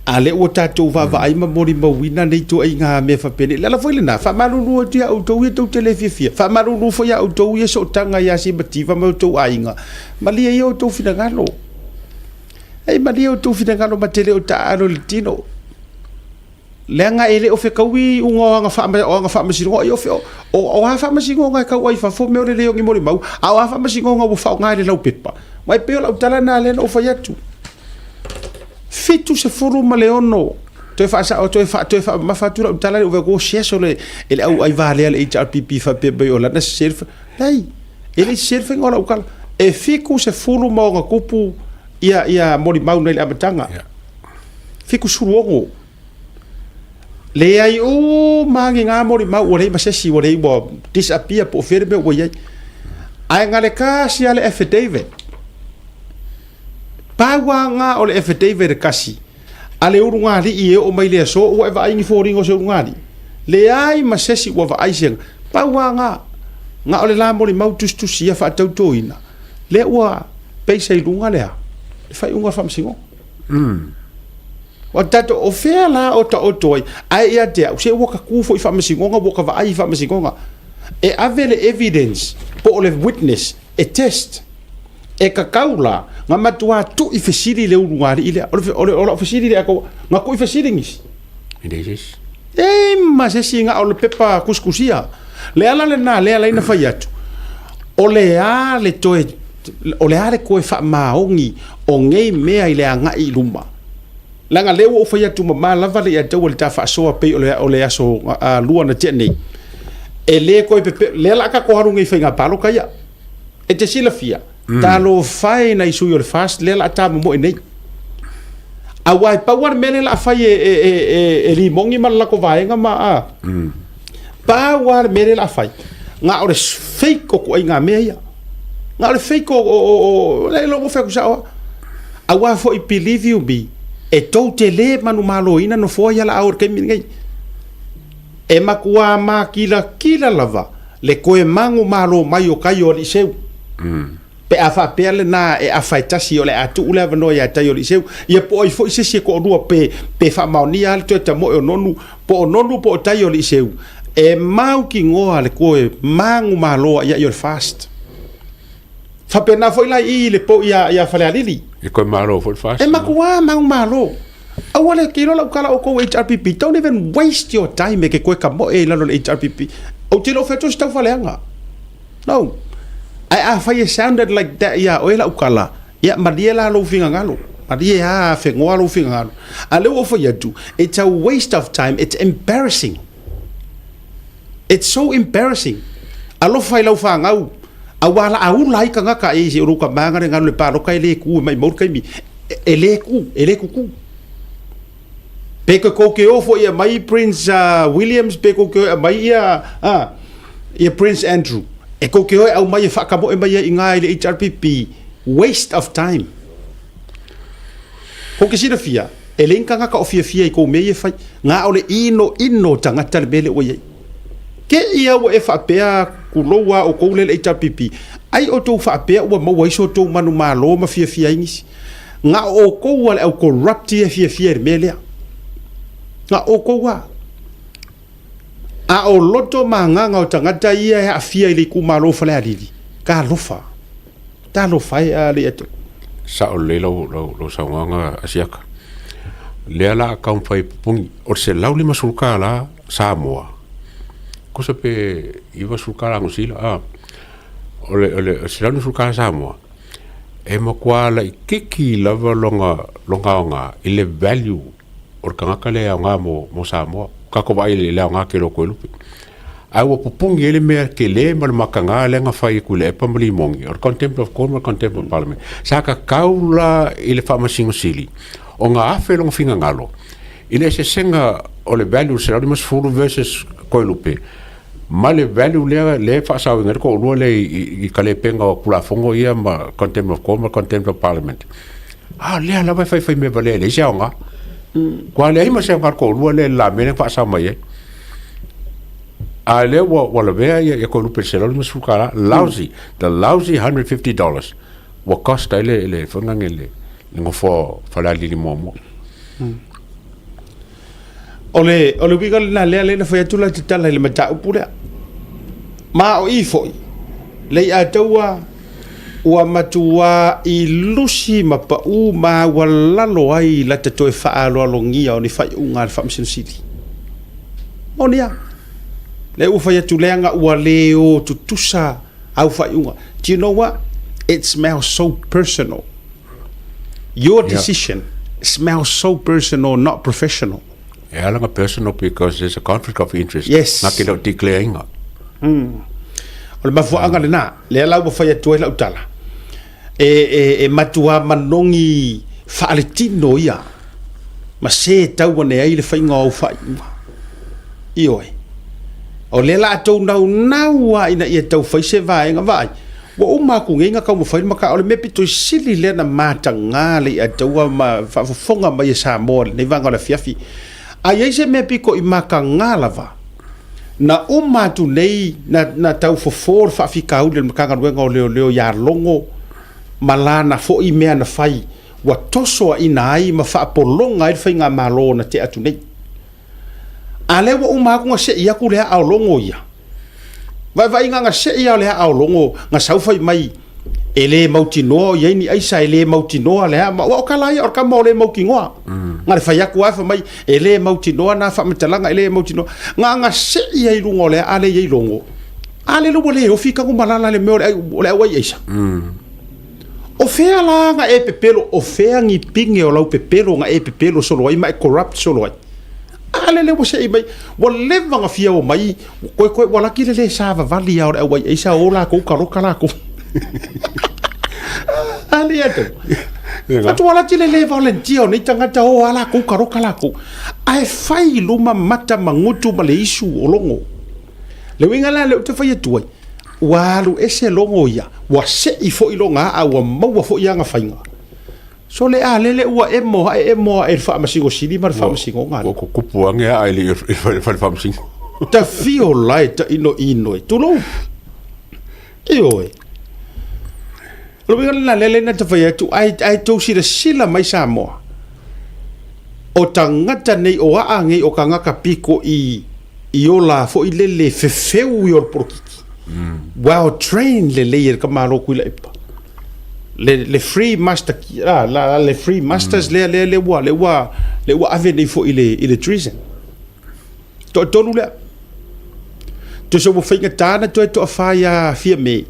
A lea ua tatou vaavaai ma molimauina nei ituaiga mea faapenei. O le ala foi lena, faamalulu atu ia outou ia tou te le fiafia. Faamalulu foi ia outou ia sootaga ia Simativa ma outou aiga. Malie ia outou finagalo. Ei malie outou finagalo ma te le o taaalo i le tino. Leaga e le o fetaui iuga o aga o aga faamasinoga o fe o a faamasinoga e tau ai fafo mea o le le o ni molimau, a o a faamasinoga ua faaaoga i le laupepa. Aua e pei o lau tala lena lea na ou fai atu. 76 toe faasao toe faa toe faamamafa atu lau tala le ua se aso le e le au aivalea le HRPP faapea mai o lana sese leai e le sese le faiga o lau tala e 76 ia molimau nei le amataga 76 leai uma ni ngā molimau ua leai ma se isi ua leai ua disappear po o fea le mea ua i ai ae na le kasi lava le affidavit pau lava na o le affidavit e kasi a le ulugalii e oo mai le aso ua e vaai ni foliga o se ulugalii leai ma se isi ua vaai se pau lava na na o le la molimau tusitusia faatautoina lea ua peisa i luga lea le faaiuga o le faamasinoga. O tatou, o fea la o taoto ai? Ae ia te au, se ua ta tu foi i faamasinoga, ua ta vaai i faamasinoga. E ave le evidence po o le witness e test. E tatau la na matua tui fesili le ulugalii lea. O le, o lau fesili lea, na tui fesili nisi? E leai se isi. E ma se isi na o le pepa kusikusia. Le ala lena lea la na fai atu, o le a le toe, o le a le toe faamaoni o nei mea i le agai i luma. Leaga lea ua ou fai atu mama lava le ia taua le ta faasoa pei o le, o le aso lua na tea nei. E le toe pepe, lea la tatou alu nei i faiga palota ia. E te silafia, talofa e nai sui o le FAST lea la a ta momoe nei. Aua e pau lava le mea lea la a fai e, e, e, e, e Limoni ma le latou vaega ma a. Pau lava le mea lea la a fai, na o le fake o ituaiga mea ia. Na o le fake o, o, o, o le logo fai atu sao lava. Aua foi believe you me, e tou te le manumaloina nofoa ia la a o i le taimi lenei. E matua makilatila lava le toe manumalo mai o tai o Aliiseu. Pe a faapea lena e afa e tasi o le a tuu le avanoa ia tai o Aliiseu, ia po o ai foi se isi e toalua pe, pe faamaonia lava le toe tamoe o Nonu, po o Nonu po o tai o Aliiseu, e mautinoa le toe manumalo a'ia'i o le FAST. Faapena foi la i i le po ia, ia Falealili. E toe malo foi le FAST. E matua manumalo. Aua le ke iloa lau tala outou HRPP, don't even waste your time e ke koe kamoe i lalo le HRPP. Ou te le o fai atu o se taufaleaga. No. Ae afai e sounded like that ia oe lau tala, ia malie la lou finagalo. Malie a fegoa lou finagalo. A lea ua ou fai atu, it's a waste of time, it's embarrassing. It's so embarrassing. Alofa i lau fanau, aua la a ula ai tagata e se o lou tama le galu le paloka e le ku e maimau le taimi. E le ku, e le kuku. Pe ke kou ke o foi e mai Prince Williams, pe kou ke o e mai ia, ia Prince Andrew. E kou ke o e au mai e whakamoe mai ia i ngā i le HRPP. Waste of time. Kou ke silafia, e leai ni tagata o fiafia i kou mea ia e fai. Ngā o le ino ino tagata le mea lea ua i ai. Ke ia ua e faapea kulou a outou lea le HRPP, ai outou faapea ua maua ai so outou manumalo ma fiafia ai nisi. Ngā o outou a le au corrupt ia e fiafia i le mea lea. Ngā o outou a. A o loto ma agaga o tagata ia e aafia i le itumalo o Falealili, talofa. Talofa e a le atu. Sao lelei lau, lau, lau saunoaga Asiata. Lea la a taumafai e pupuni, o le 150 tala Samoa, tusa pe 90 tala Niu Sila, a, o le, o le 150 tala Samoa, e matua laitiiti lava lona, lona aoga i le value o le tagata lea e aoga mo, mo Samoa. Tatou vaai i le aoga tele o Toelupe. Ae ua pupuni ai le mea tele ma le mataga lea na fai e Tuilaepa ma Limoni, o le Contempt of Court ma le Contempt of Parliament. Sa tatau la i le Faamasino Sili ona afe lona finagalo i le eseesega o le value o le 150 versus Toelupe ma le value lea lea e faasaoina ai le toalua lea i talepega o Tulafono ia ma Contempt of Court ma Contempt of Parliament. A o lea lava e faifai mea valea e leai se aoga. Ua leai ma se aoga o le toalua lea i le la mea lea na faasao mai ai. A lea ua, ua lavea ia, ia Toelupe i le $150. Lousy, the lousy $150 ua cost ai le, le, foi lea, le, le nofoa o Falealili muamua. O le, o le uiga lena lea lea na fai atu la te tala i le mataupu lea. Ma o i foi, le i ataua ua matuā lusi ma paū maualalo ai lata toe faaaloalogia o ni faaiuga a le Faamasino Sili. Moni a, lea ua fai atu leaga ua le o tutusa au faaiuga. Do you know what? It smells so personal. Your decision yeah. smells so personal, not professional. E ala personal because there's a conflict of interest. Yes. Na ke leo declare inga. O le mafuaaga lena, lea la ua fai atu ai lau tala, e, e, e matuā manogi faaletino ia, ma se tau ane ai le faiga o au faaiuga. Ioe. O lea la a tou naunau lava ina ia tau fai se vaega, vaai, ua uma atu nei na taumafai le mata, o le mea pito i sili lea na mataga le Aiataua ma faafofoga mai e Samoa i lenei vaega o le afiafi. A i ai se mea pito i mataga lava, Na uma atu nei na, na tau fofo le faafitauli o le Matagaluega o Leoleo ia Logo ma lana foi mea na fai ua tosoaina ai ma faapologa ai le faigamalo na tea atu nei. A lea ua uma atu na sei atu le aa o Logo ia. Vaevaaiga na sei lava o le aa o Logo na sau fai mai e le mautinoa o i ai ni aisa, e le mautinoa le a, aua o tala ia o le tama o le mautinoa. Na le fai atu lava fai mai e le mautinoa na faamatalaga e le mautinoa. Na na sei ai i luga o le aa lea e i ai logo. A lele ua le ofi Tanumalala i le mea o le auai aisa. O fea la na e pepelo, o fea ni pine o lau pepelo na e pepelo solo ai ma e corrupt solo ai. A lele ua sei mai, ua leva na fia o mai, koe koe ua laki le le savavali lava o le auai aisa o lakou kaloka lakou. A le atu. Atu ua laki le le volunteer o nei tagata o a lakou kaloka lakou. Ae fai i luma mata ma gutu ma le isu o logo. Le uiga la lea ou te fai atu ai, ua alu ese logo ia, ua sei foi lona aa, ua maua foi ana faiga. Sole a lele ua emo ae emo ae i le Faamasino Sili ma le Faamasinoga. Ua kupu ane aa i le fale faamasino. Tafio la e tainoino e tulou. Ioe. O le uiga lena lea lea na ta fai atu, ai, ai tou silasila mai Samoa. O tagata nei, o aa nei o tagata piko i, i ola foi lele fefeu i o le polokiki. Well trained lelei e le tamalo Tuilaepa. Le, le free master, la, la, le free masters lea, lea, lea ua, lea ua, lea ua ave nei foi i le, i le treason. Toatolu lea. Tusa ua faigata na toe toafa ia Fiame.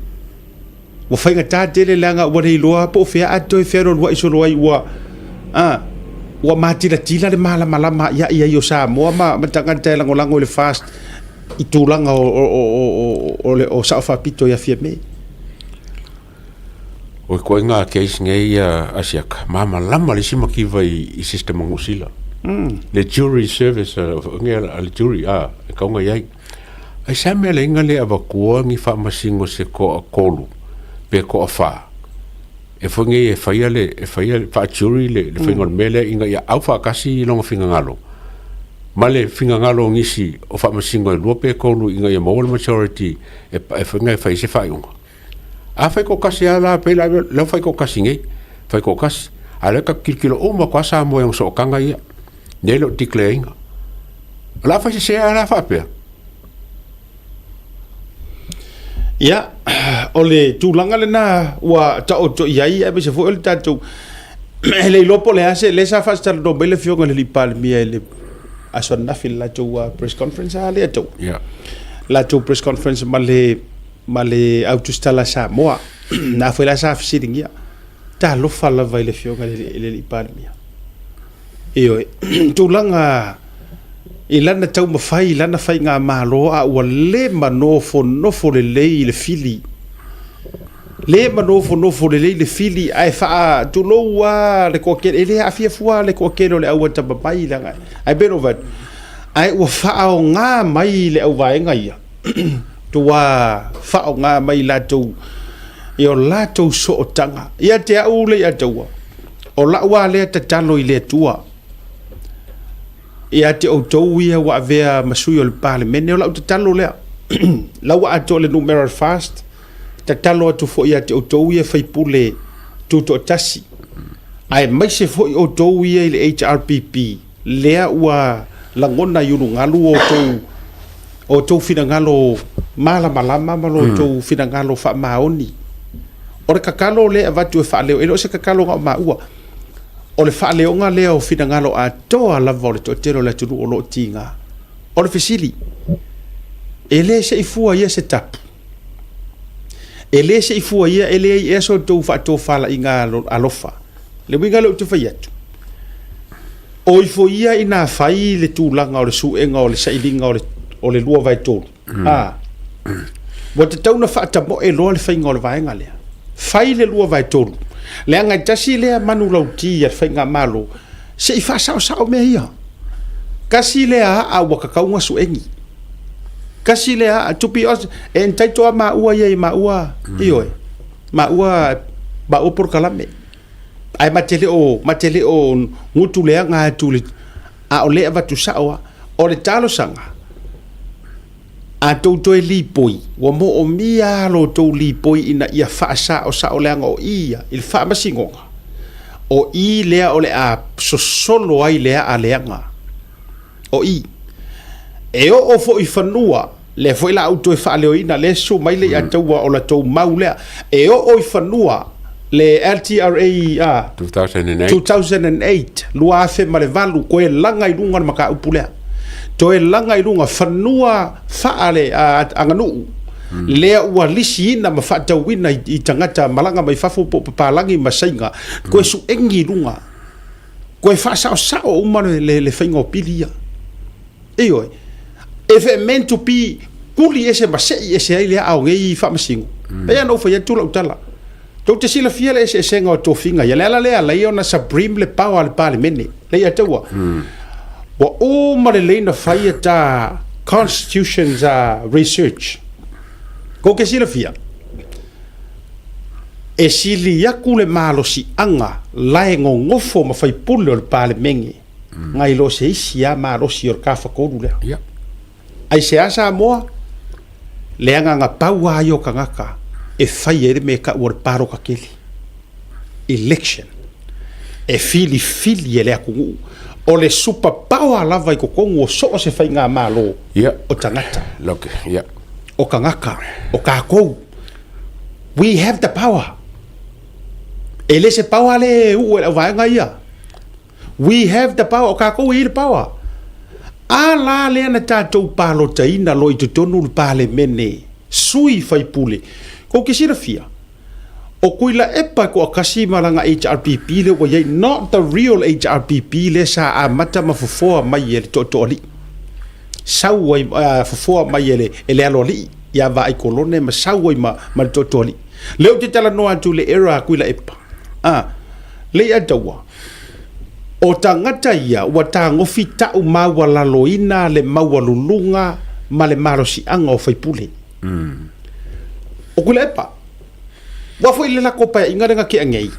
Ua faigata tele leaga ua le iloa po o fea a toe fealualuai solo ai ua a ua matilatila le malamalama ia i ai o Samoa ma, ma tagata e lagolago i le FAST i tulaga o, o, o, o, o, le, o Sao Faapito ia Fiame. O ituaiga case nei ia Asiata, malamalama le isi mativa i, i system o Niu Sila. Le jury service a le jury a, e tatau ona i ai. Ai se mea le iga le avatua ni faamasino se toatolu pe toafa e foi nei e faia le e faia faa-jury le, le faiga o le mea lea ina ia au faatasi lona finagalo ma le finagalo o nisi o faamasino e lua pe tolu ina ia maua le majority e, e foi nei e fai se faaiuga. A fai toatasi lava la pei la lea ua fai toatasi nei, fai toatasi. A o lea tatou tilotilo uma atu lava Samoa i ona sootaga ia, nei le o declare ina. O le a fai sese lava la faapea. Ia, o le tulaga lena ua taoto i ai aemaise foi o le tatou e le iloa po o le a se lea sa faasatalanoa mai le afioga i le Palemia i le aso ananafi i le latou press conference a lea tou. Yeah. Latou press conference ma le ma le au tusitala a Samoa. Na foi la sa fesiligia. Talofa lava i le afioga i le alii Palemia. Ioe, tulaga I lana taumafai i lana faigamalo a ua le manofonofo lelei i le fili. Le manofonofo lelei le fili ae faa tulou lava le toatele, e le aafia fua le toatele o le au atamamai leaga ae pei ona ou fai atu, ae ua faaaoga mai le auvaega ia, ua faaaoga mai i latou i o latou sootaga. Ia te au Leiataua, o lau lava lea tatalo i le Atua ia te outou ia ua avea ma sui o le Palemene, o lau tatalo lea, la ua atoa le numera o le FAST, tatalo atu foi ia te outou ia sui usufono tutoatasi, aemaise foi outou ia i le HRPP, lea ua lagona i ulugalu outou finagalo malamalama ma lo outou finagalo faamaoni. O le tatalo lea e avatu e faaleo, e le o se tatalo na o maua, O le faaleoga lea o finagalo atoa lava o le toatele o le atunuu o lo o tiga. O le fesili, e le se i fua ia se tapu? E le se i fua ia e leai ea so outou faatofalaiga alofa? Le uiga lea ou te fai atu, o ifo ia ina fai le tulaga o le suega o le sailiga o le 2/3, a, ua tatau ona faatamoe loa le faiga o le vaega lea. Fai le 2/3, leaga e tasi lea manulauti a le faigamalo, se i faasaosao mea ia. Tasi lea aa ua tatau ona suegi. Tasi lea aa, to be honest, e entitle lava maua ia i maua, ioe, maua polokalame. Ae ma te le o, ma te le o gutu leaga atu i le, a o lea e avatu sao lava. O le talosaga, a tou toe lipoi, ua moomia lava lo outou lipoi ina ia faasaosao leaga o i ia i le faamasinoga, o i lea o le a sosolo ai le aa leaga. O i. E oo foi i fanua, lea foi la a ou toe faaleoina, lea e susu mai le Iataua o la tou mau lea, e oo i fanua le LTRA 2008, 2008, 2008, toe laga i luga le mataupu lea. Toe laga i luga fanua faaleaganuu lea ua lisiina ma faatauina i tagata malaga mai fafo po o papalagi ma Saina, toe suegi i luga. Toe faasaosao uma le faiga o pili ia. Ioe. If it meant to be tuli ese ma sei ese ai le aa o nei faamasino, e pei lava ona ou fai atu lau tala, tou te silafia le eseesega o tofiga ia. O le ala lea e ala ai ona supreme le power a le Palemene. Lea ia te ua. Ua uma lelei ona fai a ta constitutions research. Tou te silafia, E sili atu le malosiaga lae nonofo ma faipule o le Palemene nai lo se isi a malosi o le Tafatolu lea. Ia. Aisea Samoa? Leaga na pau a ia o tagata e fai ai le mea e tau o le palota tele, election, e filifili e le atunuu. O le super power lava i totonu o so o se faigamalo Ia. o tagata. Look, ia. O tagata, o tatou. We have the power. E le se power le uu e le auvaega ia. We have the power. O tatou e i ai le power. A la lea na tatou palotaina loa i totonu le Palemene, sui faipule. Kou te silafia, o Tuilaepa e toatasi ma lana HRPP lea ua i ai, not the real HRPP lea sa amata ma fofoa mai e le Tootooalii. Sau ai, fofoa mai e le, e le Aloalii ia Vaaikolone ma sau ai ma, ma le Tootooalii. Lea ou te talanoa atu i le era a Tuilaepa, a, Leiataua, o tagata ia ua tagofi tau maualaloina le maualuluga ma le malosiaga o faipule. O Tuilaepa, Aua foi le latou paeaiga lea na tea nei,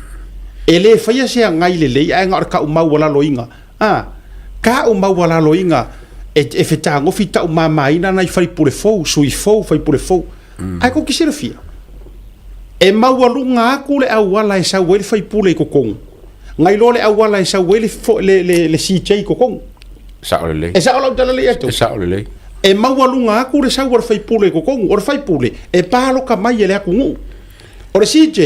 e le faia se agai lelei ae na o le tau maualaloina, a, tau maualaloina e, e fetagofi tau mamaina nai faipule fou, sui fou, faipule fou. Ae tou te silafia, e maualuga atu le auala e sau ai le faipule i totonu, nai lo le auala e sau ai le, le, le, le CJ i totonu. Sao lelei. E sao lau tala lelei atu. E sao lelei. E maualuga atu le sau a le faipule i totonu. O le faipule, e paloka mai e le atunuu. O le CJ,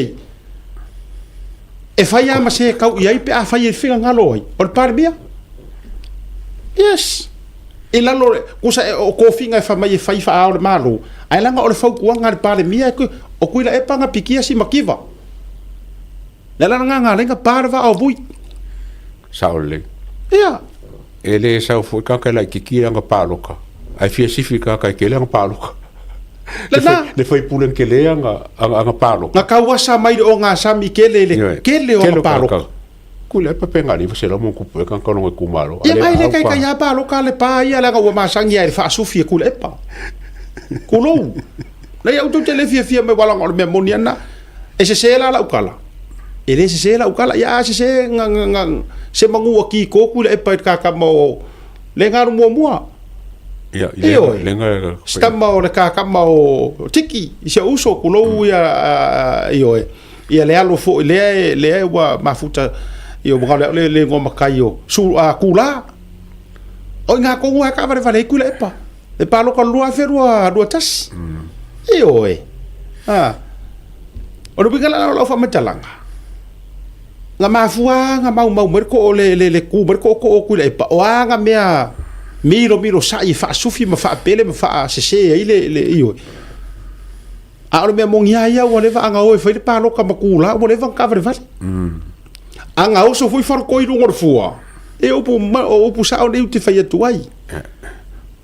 e fai lava ma se e tau i ai pe a fai e finagalo ai. O le Palemia. Yes. I lalo, kusa o tofiga e fai mai e fai faa-Ao o le Malo, ae leaga o le fautuaga a le Palemia, o Tuilaepa na pikia si mativa. Le ala lena na ala ai ona pa le vaa o Vui. Sao lelei. Ia. E le sau foi tagata e laitiiti lana palota, ae fia sifi tagata e tele ana palota. Lena. Le faipule na tele ana ana palota. Na tauasa mai le ogasami tele le tele o ana palota. Tuilaepa pe na 500 ma ona tupu ea tagata o lona itumalo. Ia mai le kaikai a paloka le pa ia leaga ua masani a i le faasufi e Tuilaepa. Tulou. Leai au tou te le fiafia mai aua leaga o le mea moni a lena. E sese la lau tala? E le sese lau tala. Ia a sese na, na, na, se manu ua kiko Tuilaepa i le kakama o le galu muamua. Ia, i le, le ga... Se tama o le kakama o Tiki, i si ou uso, tulou ia, ioe. Ia le alo foi lea, lea ua mafuta, ia ua galo le, le igoa matai o su, a, Kula. O i ngā kongu a kaavalevale ai Tuilaepa. E pāloka 2021. Ioe. A. O le uiga la o lau faamatalaga, na mafua na maumau mai le ko le le le ku mai le tootoo o Tuilaepa, o a na mea milomilosai e faasufi ma faapele ma faasese ai le le ioe. A o le mea moni lava ia ua leva a na o e fai le palota ma kula ua leva ona taavalevale. A na oso foi farokoi i luga o le fua, e upu o upu sao nei ou te fai atu ai.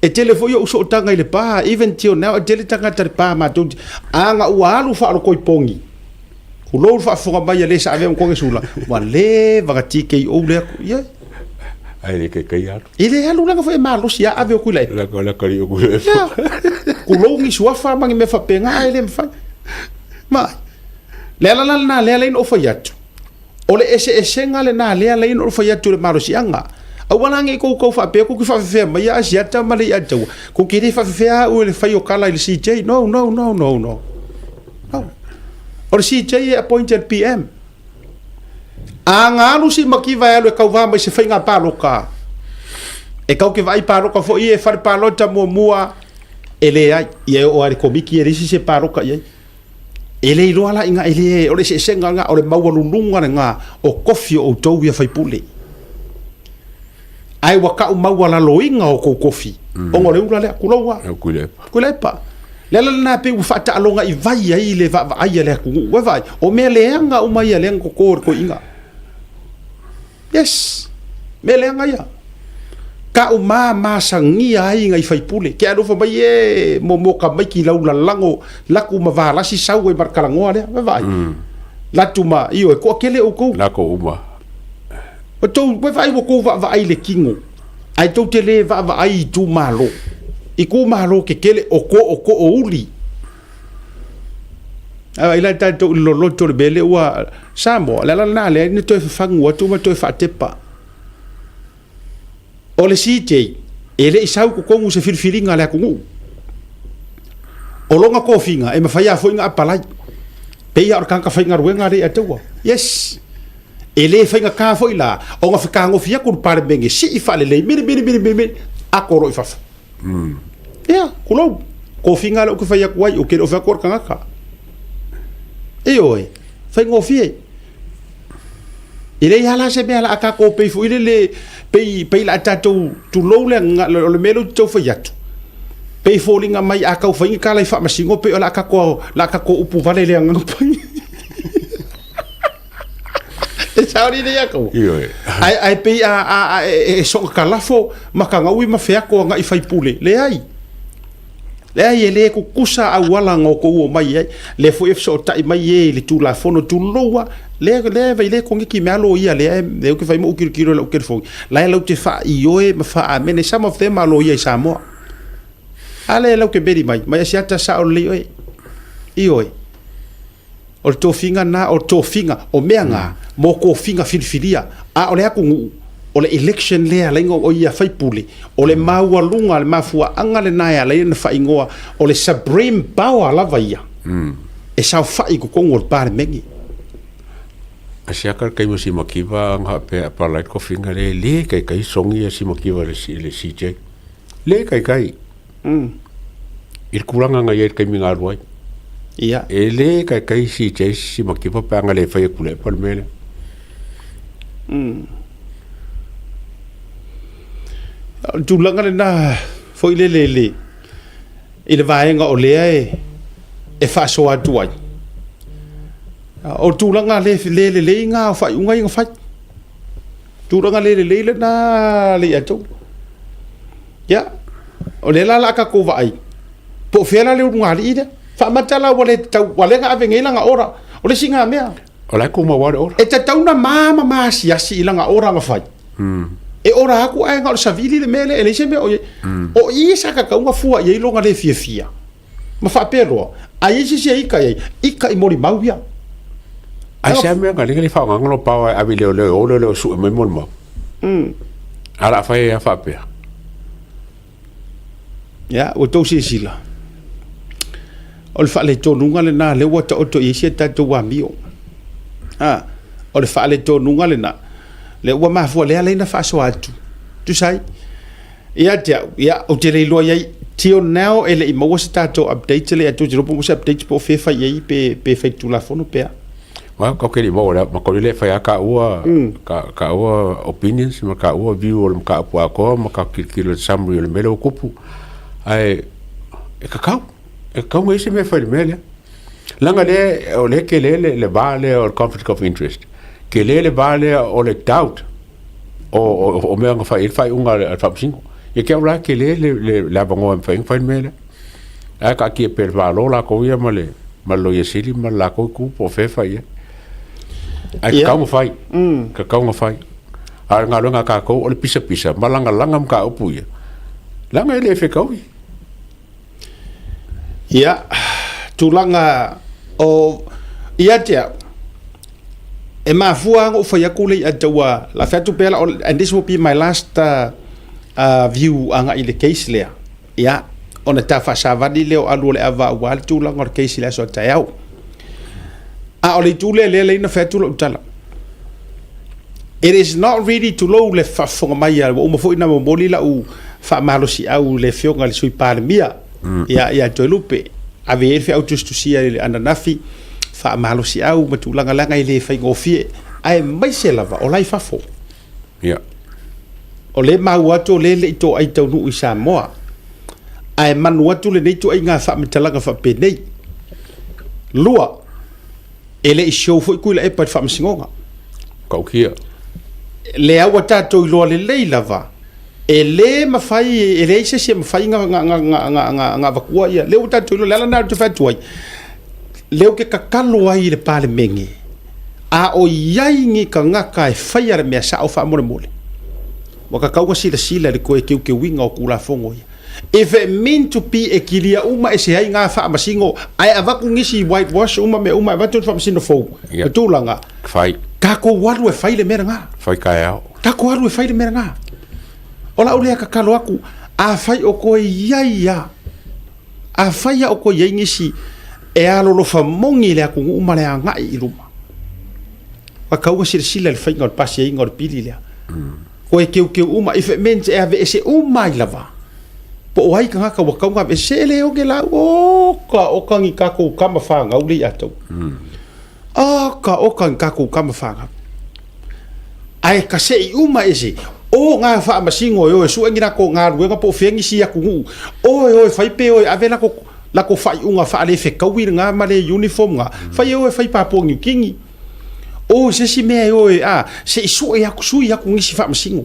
E tele foi ou sootaga i le pa, even till now, e tele tagata i le pa matou te, a na ua alu faalokoi pogi, tulou le faafofoga mai a le sa avea ma konesula, ua leva na TKO lea, ia. Ae le kaikai alu. E le alu leaga foi e malosi a ave o Tuilaepa. Laka laka li o Tuilaepa. Tulou ni suafa ma ni mea faapena ae le mafai. Ma le ala la lena lea la ou fai atu. O le eseesega lena lea la ou fai atu i le malosiaga. Aua la ne i kou tau faapea kou te faafefea mai ia Asiata ma le Iataua. Kou te le faafefea au i le fai o kala i le CJ. No, no, no, no, no. No. O le CJ e appoint e le PM. A na alu si makiva e alu e kauvā mai se faiga paloka. E kau ke vaai paloka foi e fale palota muamua e leai. Ia e oo lava i le komiti e leai se isi e paloka i ai. E le iloa la ina e le, o le eseesega lena, o le maualuluga lena o kofi o outou ia faipule. Ae ua tau maualaloina o tou kofi, ona o le ula lea, tulou lava. Tuilaepa. Tuilaepa. Le ala lena pei ua faataaloga i vai ai le vaavaai a le atunuu. Ua vaai, o mea leaga uma ia lea na toto e le toeaina. Yes, mea leaga ia. Tau ma masagia ai nai faipule. Ke alofa mai e mo mo ka mai ki lau lalago latu ma valasi sau ai ma le talanoa lea. Vaai. Latu ma ioe koa kele outou. Lako uma. O tou vaai ua tou vaavaai i le tino, ae tou te le vaavaai i itumalo. Itumalo kekele o tootoo uli. Ae vaai la tatou i le loloto o le mea lea ua Samoa, o le ala lena lea na toe fafagu atu ma toe faatepa. O le CJ, e le i sau i totonu i se filifiliga a le atunuu. O lona tofiga, e mafai lava foi ona apalai. Pei lava o le tagata faigaluega lea ia te ua. Yes! E le faigata foi la ona fetagofi atu le Palemene, sii faalelei, mili mili mili mili mili, ato loa i fafo. Ia, tulou, tofiga lea ou te fai atu ai, ou te le o fai atu o le tagata. Ioe, faigofie. E leai lava la se mea o le a tatou pei foi lele, pei, pei o le a tatou, tulou le o le mea lea ou te tau fai atu, pei e foliga mai a tau fai ni tala i faamasino pei o le a tatou, o le a tatou upu vale i le Agaga Paia. E sao lelei ia kou. Ioe. Ae, ae pei a, a, a e, e soga kalafo ma kagaui ma feako agai faipule. Leai. Leai, e le kukusa auala na outou omai ai. Lea foi e fesootai mai e i le Tulafono tulou lava. Lea, lea vai le koniki mea loia lea e, lea ou te fai ma ou tilotilo i lau telefoni. La e lau te faaioe ma faaamene. Some of them are loia i Samoa. A lea e lau te meli mai, mai Asiata sao lelei oe. Ioe. O le tofiga na, o tofiga, o mea na, mo tofiga filifilia. A o le atunuu, o le election lea e ala ai ona o ia faipule, o le maualuga, le mafuaaga lena e ala ai ona faaigoa, o le supreme power lava ia, e saofai i totonu o le Palemene. A siaka le taimi o Simakiva ana faapea e apalai le tofiga lea, e le taitai sogi ia Simakiva i le CJ. Le taitai. I le tulaga na i ai i le taimi na alu ai. Ia. E le taitai CJ Simakiva pe ana le fai atu Tuilaepa le mea lea. O le tulaga lena foi lele i le, i le vaega o lea e, e faasoa atu ai. O le tulaga le, le lelei na o faaiuga ia na fai. Tulaga le lelei lena le ia outou. Ia, o lea la o le a tatou vaai, po o fea la le ulugalii lea. Faamata la ua le tatau, ua lea na ave nei lana ora. O le isi na mea. O la e tumau lava le ora. E tatau na ma ma ma asiasi i lana ora na fai. E ora atu ae na o le savili le mea lea, e leai se mea o i ai. O i sa tatau na fua i ai lona le fiafia. Ma faapea loa, a i ai se isi e ita i ai, ita i molimau ia. Ai se mea na le faaaogaina lou power e ave i leoleo e o leoleo e sue mai molimau. A o le a fai ai lava faapea. Ia, ua outou silasila, o le faaletonuga lena lea ua taoto i ai si a tatou amio. A, o le faaletonuga lena lea ua mafua lea ala ai ona faasoa atu. Tusa ai, ia te au, ia, ou te le iloa i ai, till now e le i maua se tatou update le atu, ou te iloa po o maua se update po o fea e fai i ai, pe fai Tulafono pe a. Well, ka ke mo la ma ko le fai ka ua ka ua opinions ma ka ua view o le mataupu atoa ma ka kilokilo le summary o le mea lea ua tupu. Ae e kakau, e kakau ngai se mea e fai i le mea lea. Leaga lea o lea tele le va lea o le conflict of interest. Tele le va lea o le doubt o mea na fai ai le faaiuga a le Faamasino. Ia te au la tele le avanoa e mafai ai ona fai le mea lea. Ae taatia pea i le Malo latou ia ma le Loia Sili ma le latou itu po o fea e fai ai. Ae tatau ona fai, tatau ona fai. A o le galuega a tatou o le pisapisa ma lagalaga mataupu ia, leaga e le fetaui. Ia, tulaga o ia te au, e mafua ona ou fai atu le ia taua, la fai atu pea la, and this will be my last view agai i le case lea. Ia, ona ta faasavali lea o alu o le ava aua le tulaga o le case i le aso a taeao. A o le itu lea lea lea na fai atu lau tala. It is not really tulou le faafofoga mai a ua uma foi na momoli lau faamalosiau i le afioga i le Sui Palemia ia ia Toelupe. Ave i ai le feau tusitusia i le ananafi faamalosiau ma tulaga leaga e le faigofie aemaise lava o la i fafo. Ia. O lea e maua atu o lea e le i toai taunuu i Samoa. Ae manu atu lenei ituaiga faamatalaga faapenei. Lua, e le i show foi Tuilaepa i le faamasinoga. Tautia. Lea ua tatou iloa lelei lava, e le mafai, e leai se isi e mafai ona avatua ia. Lea ua tatou iloa, o le ala lena ou te fai atu ai, lea ou te tatalo ai i le Palemene, a o i ai ni tagata e faia le mea sao faamolemole, ua tatau ona silasila i le toe teuteuina o Tulafono ia. If it mean to be e kilia uma ese ai ngā faamasino, ae avatu nisi white wash uma mea uma, avatu ni faamasino fou, Ia. ma tulaga, Fai. tatou alu e fai le mea lena. Fai taeao. Tatou alu e fai le mea lena. O lau lea tatalo atu, afai o toe i ai lava, afai lava o toe i ai nisi e alolofa moni i le atunuu ma le agai i luma, ua tatau ona silasila i le faiga o le pasiaina o le pili lea. Toe teuteu uma, if it means e aveese uma ai lava, po o ai tagata ua tatau ona aveese, se e le oge lau, oka oka ni tatou tama fanau le ia tou. Oka oka ni tatou tama fanau. Ae kasei uma ese, o ngā faamasino e o e sue ni latou galuega po o fea nisi atunuu, o e o e fai pe o e ave latou latou faaiuga faalefetaui lena ma le uniform na, fai e o e fai Papua New Guinea. O se isi mea e o e, a, se i sue atu, sui atu nisi faamasino.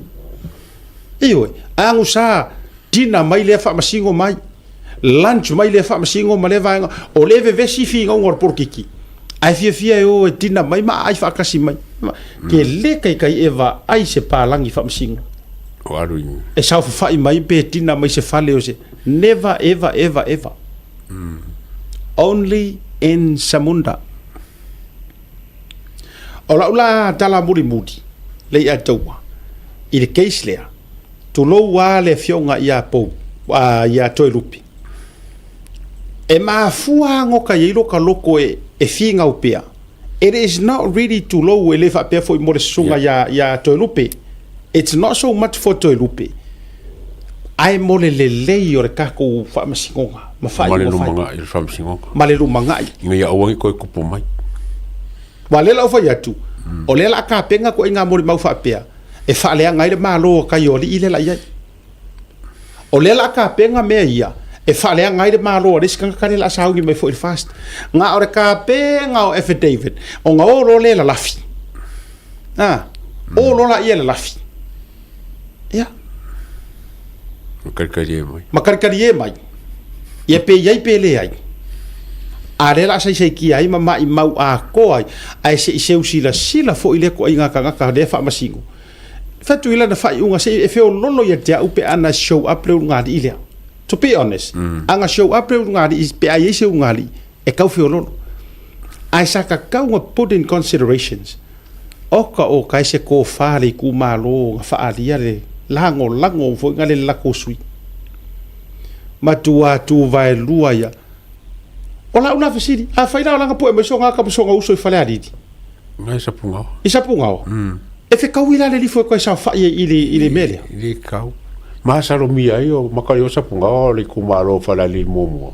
Ioe, agusa dinner mai lea faamasino mai, lunch mai lea faamasino ma lea vaega, o lea e vevesi finauga o le polokiki, ae fiafia e o e dinner mai ma aai faatasi mai. Ke le kaikai e vaai se palagi faamasino. O alu i... E saofafai mai pe dinner mai se fale o se... Never ever ever ever. Only in Samunda. O lau la tala mulimuli le ia taua i le case lea, tulou lava le afioga ia Pou, ia Toelupe. E mafua ona ka i ai loka loko e finau pea. It is not really tulou e le faapea foi mo le susuga ia Toelupe. It's not so much for Toelupe, ae mo le lelei o le tatou faamasinoga ma Ma le faaiuga fai. lumanai o le faamasinoga. Ma le lumanai. Ina ia aua ne i toe tupu mai. Aua o lea la ua fai atu, o lea o le a tapena ituaiga molimau faapea e faaleaga ai le Malo o tai o alii lea o le a i ai. O lea o le a tapena mea ia e faaleaga ai le Malo a le isi tagata lea o le a sauni mai foi i le FAST. Na o le tapena o affidavit ona o loa lea e lalafi. A. O loa laia i le lafi. Ia. Ma kalikalie mai. Ma kalikalie mai. Ia pe i ai pe leai. A lea o le a saisaitia ai ma maimau atoa ai, ae se i seu silasila foi lea ituaiga tagata lea faamasino. Fai atu i lana faaiuga se i e feololo ia te au pe ana show up le ulugalii lea. To be honest, ana show up le ulugalii pe a i ai se ulugalii, e tau feololo. Ae sa tatau ona put in considerations, oka oka e se tofa le itumalo na faaalia le lagolago foi na le latou sui. Matua tuvaelua ia. O lau la fesili, afai la o lana poe mai soga ata ma soga uso i Falealili. Ngai Sapugaoa. I Sapugaoa. E fekaui la le lifo e toe saofai ai i le mea lea. E le kau. Masalomia ai o makali o Sapugaoa o le itumalo o Falealili muamua.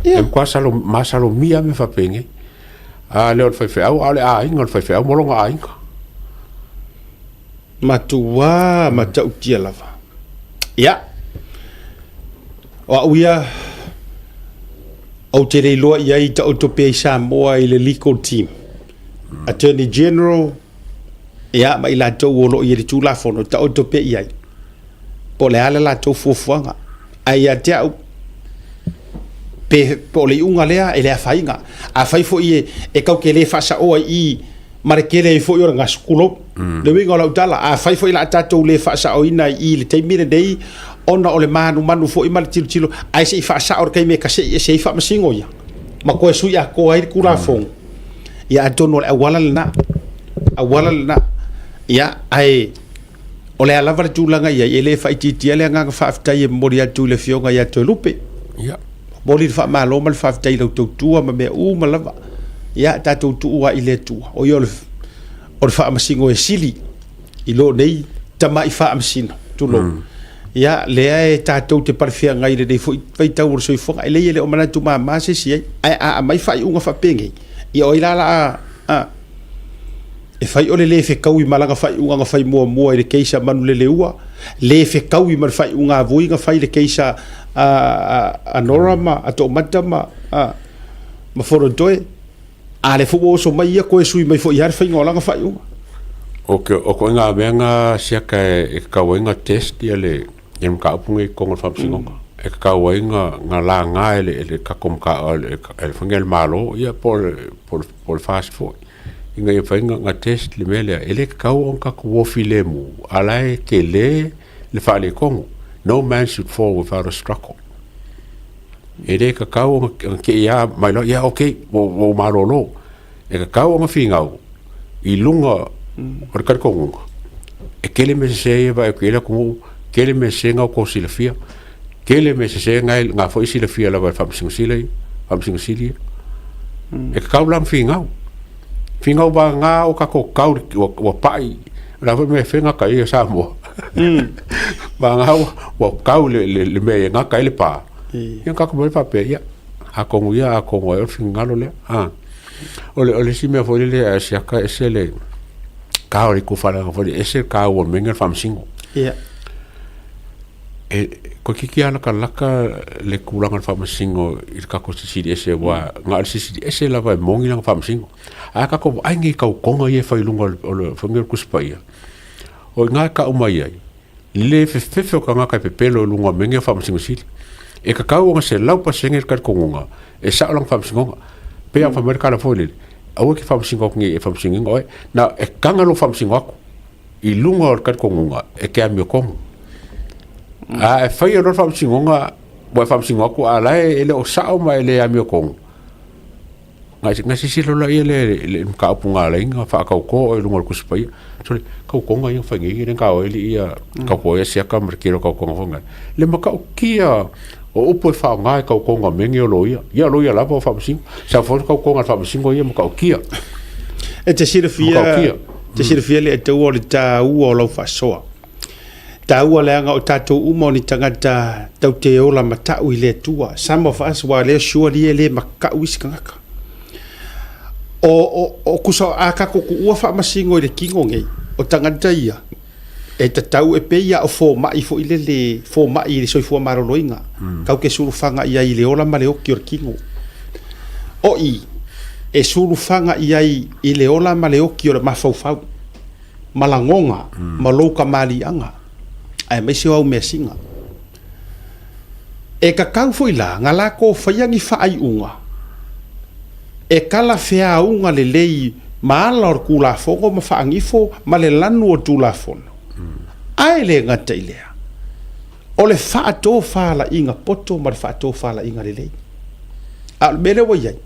E matua masalomia mea faapenei. A lea o le faifeau, a o le aiga o le faifeau ma lona aiga. Matua matautia lava. Ia, o au ia, ou te le iloa i ai taoto pea i Samoa i le legal team. Attorney General, ia, ma i latou o lo o i ai le Tulafono, taoto pea i ai. Po o le a le latou fuafuaga. Ae ia te au, pe, po o le iuga lea, e le afaina. Afai foi e, e tau te le faasaoa i i, ma le tele ai foi o le gasu, tulou. Le uiga o lau tala, afai foi o le a tatou le faasaoina i i le taimi lenei, ona o le manumanu foi ma le tilotilo, ae se i faasao i le taimi e kasei ese ai faamasino ia, ma toe sui atoa ai le Tulafono, ia atonu o le auala lena, auala lena. Ia, ae o le a lava le tulaga i ai, e le faaitiitia le agaga faafetai e momoli atu i le Afioga ia Toelupe. Ia. Momoli le faamalo ma le faafetai i lau tautua ma mea uma lava. Ia, tatou tuu lava i le Atua, o ia o le, o le faamasino e sili i lo nei tamai faamasino, tulou. Ia, lea e tatou te palefeagai i lenei foi vaitau o le soifuaga. E leai e le o manatu mama se isi ai, ae a aumai faaiuga faapenei, ia o ai la o le a, a, E fai o le le fetaui ma lana faaiuga na fai muamua i le case a Manuleleua, le fetaui ma le faaiuga a Vui na fai i le case a Nora ma a Toomata ma ma Fonotoe. A lea foi ua oso mai ia toe sui mai foi lava le faiga o lana faaiuga. O ke o koʻi mea na siaka e kakau ai na test ia le ia le mataupu nei i totonu o le faamasinoga. E kakau ai na laga e le e le tatou e le faiga e le Malo ia po o le po o le FAST foi. Ina ia mafai ona test le mea lea, e le tatau ona tatou o filemu, a o la e tele le faaletonu. No man should fall without a struggle. E le tatau ona te i lava mai loa, ia okay, ua ou malolo. E tatau ona finau i luga o le talitonuga, e tele mea sese ia e vaai atu i ai le atunuu, tele mea sese na outou silafia, tele mea sese na foi silafia lava e le Faamasino Sili Faamasino Sili ia. E tatau la ona finau. Finau vagana o tatou tau ua pai, o le a foi le mea e fai gata ai Samoa. Vagana ua tau le mea e gata ai le pa, ia ona tatou omai faapea, ia, atonu ia, atonu ai o le finagalo lea. O le isi mea foi lele a siaka e ese le ka o le itufalega foi lele, e ese le taua o le mea lenei o le faamasino. E toeitiiti lava latalata le tulaga o le faamasino i le tatou Silisili Ese aua na o le Silisili Ese lava e moni lana faamasino. Ae a tatou vaai nei i tautoga ia e fai i luga o le foi lenei o le Tusi Paia, o i ina e tau mai ai le fefefe o tagata e pepelo i luga o mea nei o Faamasino Sili. E tatau ona 100% le talitonuga e sao lana faamasinoga. E pei lava ona fai mai le tala foi lele, aua e te faamasino atu nei e faamasinoina oe, na e taga lou faamasino atu i luga o le talitonuga e te amiotonu. A e faia loa le faamasinoga ua e faamasino atu a o la e le o sao ma e le amiotonu, na silasila loa lea i le mataupu na ala ai ona faatauto oe i luga o le Tusi Paia. Sole, tautoga ia na fai nei, lea na taua ai alii ia, tauto ai Asiata ma le tele o tautoga foi na. Le matautia o upu e faaaoga e tautoga o mea nei o loia. Ia o loia lava o faamasino. Sau foi le tautoga a le faamasino ia matautia. E te silafia, te silafia le taua o le taua o lau faasoa. Taua leaga o tatou uma o ni tagata tau te ola matau i le Atua. Some of us ua lea surely e le matau isi tagata. O kusa a tatou tuua faamasino i le tino nei, o tagata ia, e tatau e pei lava o fomai foi lele, fomai i le soifua maloloina, tau te sulufaga i ai i le ola ma le oti o le tino. O i, e sulufaga i ai i le ola ma le oti o le mafaufau. ma lagoga ma lou kamaliiaga, aemaise o au measiga. E tatau foi la na latou faia ni faaiuga e talafeauga lelei ma ala o le Tulafono ma faanifo ma le lanu o le Tulafono. Ae le gata i lea, o le faatofalaiga poto ma le faatofalaiga lelei. A o le mea lea ua i ai,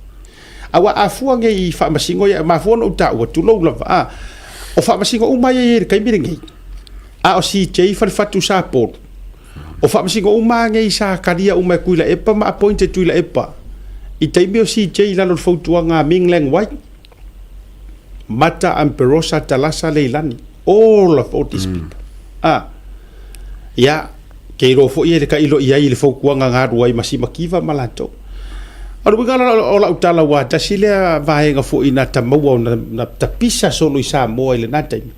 aua a fua nei i faamasino ia, e mafua ona ou taua, tulou lava, a, o faamasino uma ia e i ai i le taimi lenei, a o CJ Falefatu Sapolu, O faamasino uma lava nei sa talia uma e Tuilaepa ma appoint e Tuilaepa i taimi o CJ i lalo o le fautuaga a Ming Leng Wai, Mata Amperosa Talasa Leilani, all of all these people. Ah, ia, ke iloa foi e le tailo i ai i le fautuaga na alu ai ma Simakiva ma latou. O le uiga la o lau tala ua tasi lea vaega foi na ta maua na tapisa solo i Samoa i lena taimi.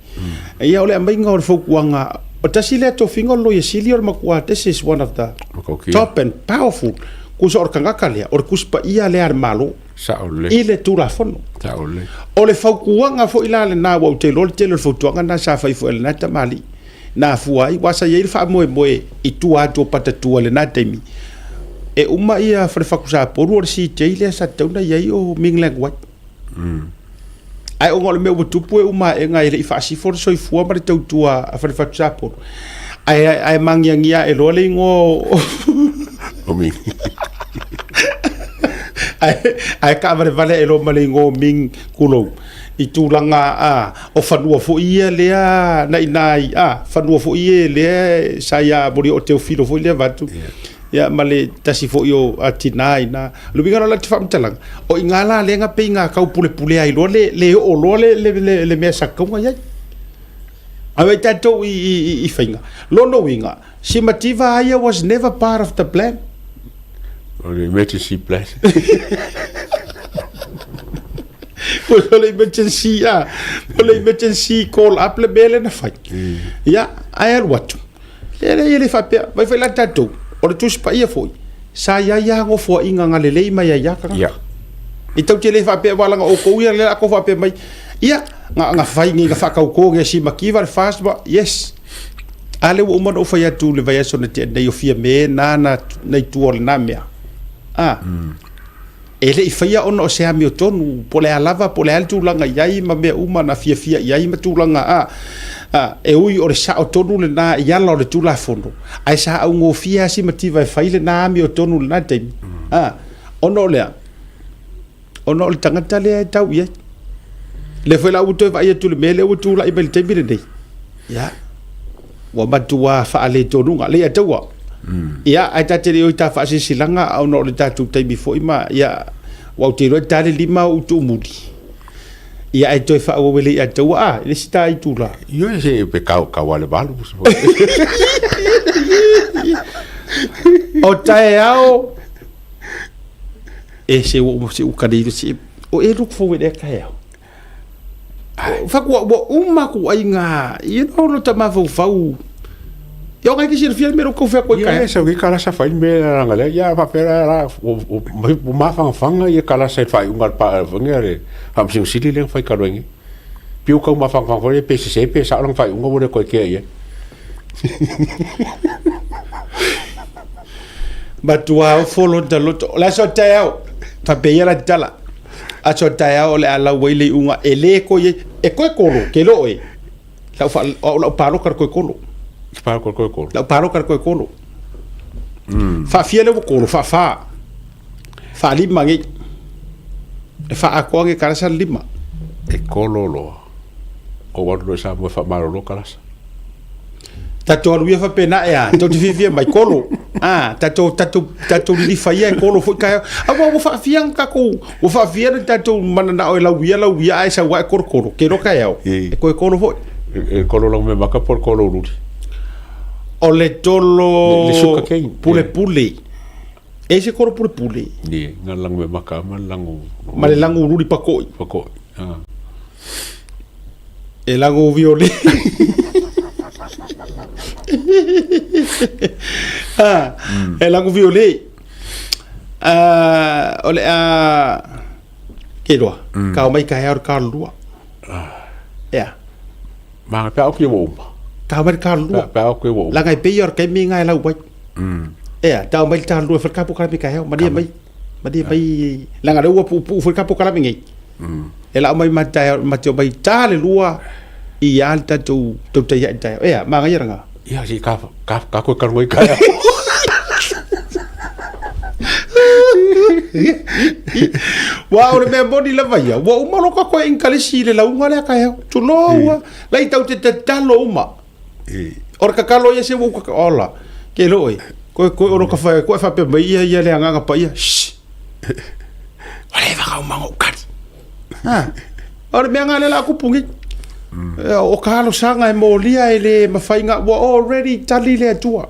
Ia o le aumaiga o le fautuaga, o tasi lea tofiga o le Loia Sili o le matua, this is one of the top and powerful, tusa o le tagata lea, o le Tusi Paia lea a le Malo i le Tulafono. O le fautuaga foi la lena, aua ou te iloa le tele o le fautuaga lena sa fai foi e lena tamalii, na afua ai, aua sa i ai le faamoemoe i tua atu o Patatua i lena taimi, e uma ia Falefatu Sapolu o le CJ lea sa tatau ona i ai o Ming Leng Wai. Ae ona o le mea ua tupu e uma aega e le i faasifo le soifua ma le tautua a Falefatu Sapolu. Ae, ae magiagia ae loa le igoa o... O Ming. Ae, ae taavalevale ae loa ma le igoa o Ming Kulou. I tulaga a, o fanua foi ia lea na i ina i, a, fanua foi ia lea sa ia Molioo Teofilo foi lea vaeatu. Yeah. Ia ma le tasi foi o tina i ina. O le uiga la o le faamatalaga, o i ina la lea na pei na taupulepule ai loa le, le oo loa le, le, le, le mea sa tatau ona i ai. Ae ai tatou i, i, i, i faiga. Lona uiga, Simativa ia was never part of the plan. O le emergency plan. O le emergency, a, o le emergency call up le mea lea na fai. Ia, ae alu atu. E leai e le faapea, vai foi la tatou, o le Tusi Paia foi, sa i ai lava nofoaiga na lelei mai ai lava tagata. Yeah. I tau te le faapea aua leaga outou ia lea a faapea mai, ia, na, na fai nei, na faatauto nei Simakiva le FAST, ma, yes. A lea ua uma ona ou fai atu i le vaiaso na tea nei o Fiame na na, na i tua o lena mea. A, e le i faia ona o se amiotonu, po o le a lava, po o le a le tulaga i ai ma mea uma na fiafia i ai ma tulaga a, a, e ui o le sao tonu lena i ala o le Tulafono, ae sa augofie lava si mativa e fai lena amiotonu i lena taimi, a, ona o le a? Ona o le tagata lea e tau i ai. Lea foi la ua toe vaai atu i le mea lea ua tulai mai i le taimi lenei, ia, ua matua faaletonuga. Leai a taua. Ia, ae ta te le o i ta faasilasilaga ona o le tatou taimi foi ma, ia, aua ou te iloa e ta le lima ou tuumuli. Ia, ae toe faaauau e le ia taua, a, i le isi ta itula. Ioe se pe kau kau a le valu. O taeao e se ua se ua kale se o e look forward e taeao. Faku ua uma ku aiga, you know, lo ta mafaufau. Ia o ngai ke silafia le mea lou fea koe Ia, sa ki kalasa fai me ranga le ia fa pera la o mafangafanga ia kalasa i fai unga pa fangia le faamasino sili le fai kaloenge. Piu kau mafangafanga foi pe se pe sa lang fai unga wo le koe ke ia. Matua ofo lota loto. O le aso taeao, faapea ia la tala. Aso taeao o le a lau ai le iuga e le koe ai. E koe kolo, ke loo e. Lau wha, o lau paloka le koe kolo. Paloka le koe kolo. Lau paloka le koe kolo. Faafia le ua kolo, faafa. Faalima nei. E faaatoa nei kalasa le lima. E kolo loa. O alu loa i Samoa e faamalolo kalasa. Tatou alu ia faapena ea, tou te fiafia mai kolo. Ah, tatou tatou tatou lilifa ia e kolo foi taeao. Aua ua faafia na tatou, ua faafia le tatou mananao e lauia lauia ae sau lava e kolokolo. Ke iloa taeao, e toe kolo foi. E kolo lau mea maka po o le kolo ululi. O le tolo Le sugar cane. pulepule. E se kolo pulepule. Ie, na lagu mea maka ma le lagu Ma le lagu ululi pakoi. Pakoi. Ah. E lago viole. Ah, e lago viole. Ah, o le a ke loa. Ka o mai ka hea o le ka lua. Ea. Maga pe a oki ua uma. Tau mai le talulua. Pe a oki ua uma. Leaga e pei ia o le taimi lena e lau ai. Ea, tau mai le talulua e fai le ta polokalame taeao, malie mai. Malie mai, leaga o lea ua puupuu foi le ta polokalame nei. E lau mai ma te taeao, ma te omai ta le lua i a le tatou tautai ai i le taeao. Ea, manaia lena. Ia, se i ka, ka, ka koe talanoa i taeao. Ua o le mea moni lava ia, ua uma loa ka koe English i le lauga lea taeao. Tulou a, lai tau te tatalo uma. O le tatalo ia se ua ou ola. Ke lo oe, koe koe o lo ka whae, koe whapea mai ia ia le agaga paia. Shh. Ua leva ka umanga o kari. Ha. O le mea ngā le la kupu ngi. O ka alosaga e molia e le mawhainga, ua already tali le Atua.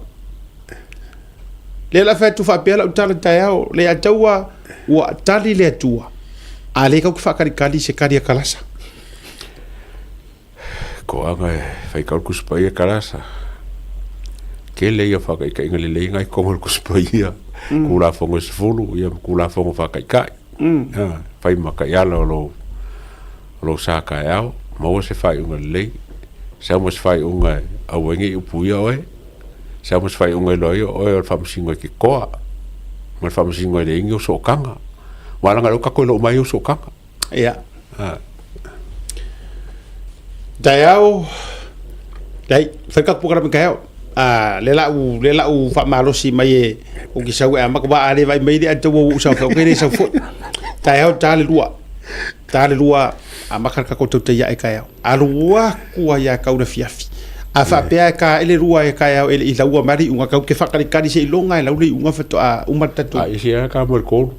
Lea la fai atu faapea lau tala taeao, le ataua ua tali le Atua. A le kau ke whakalikali se kari a kalasa. Koaga e faitau le Tusi Paia Kalasa. Tele ia faataitaiga lelei na i totonu o le Tusi Paia, Tulafono e 10 ia ma Tulafono faataitai. Fai ma taiala o lou o lou sa taeao, maua se faaiuga lelei, sau ma se faaiuga e aua ai ne i upuia oe, sau ma se faaiuga e iloa ai o oe o le faamasino e te toa ma le faamasino e leai ni ou sootaga. Aua leaga o lea ua tatou iloa uma ai ou sootaga. Ia. Taeao, leai, fai ka pukara taeao. A le lau le lau faamalosi mai e o ki sau e amata wa a le vai mai le ata ua ou sau ke le sau foi. Taeao ta le lua. Ta le lua amata ka ko tau ia e taeao. Alu aku ai ia kau na fiafi. A faapea e ka ele lua e taeao ele i laua mari unga kau ke whakalikali se ilonga e lau le unga whatoa uma tatu. A isi a ka mo le kolu.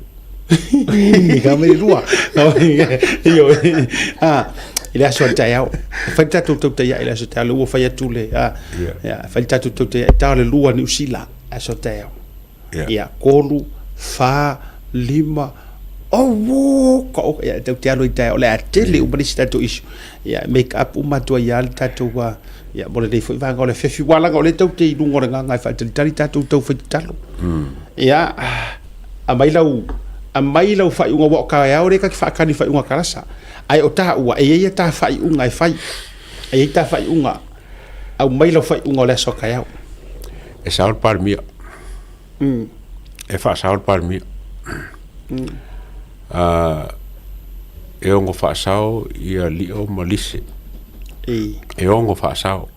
Ka mai lua. Io. Ah, i le aso a taeao. Fai tatou tau taia i le aso taeao, le ua fai atu le, ah, yeah, fai tatou tau taia, tau le lua Niu Sila, aso taeao. Ia, kolu, fa, lima, oh, ka o, ia, tau te alo i taeao, le a tele uma nisi tatou issue. Ia, make up uma atu ai le tatou, ia, mo lenei foi vaega o le fefi, ua laga o le tau te i luga o le gaga e faatalitali tatou tau fai tatalo. Ia, Aumai lau, aumai lau faaiuga aua o taeao lea ta te faatali i faaiuga kalasa. Ae o taua, e i ai a ta faaiuga e fai. E i ai ta faaiuga, aumai lau faaiuga o le aso a taeao. E sao le Palemia. E faasao le Palemia. E ono faasao ia Lio ma Lise. E ono faasao.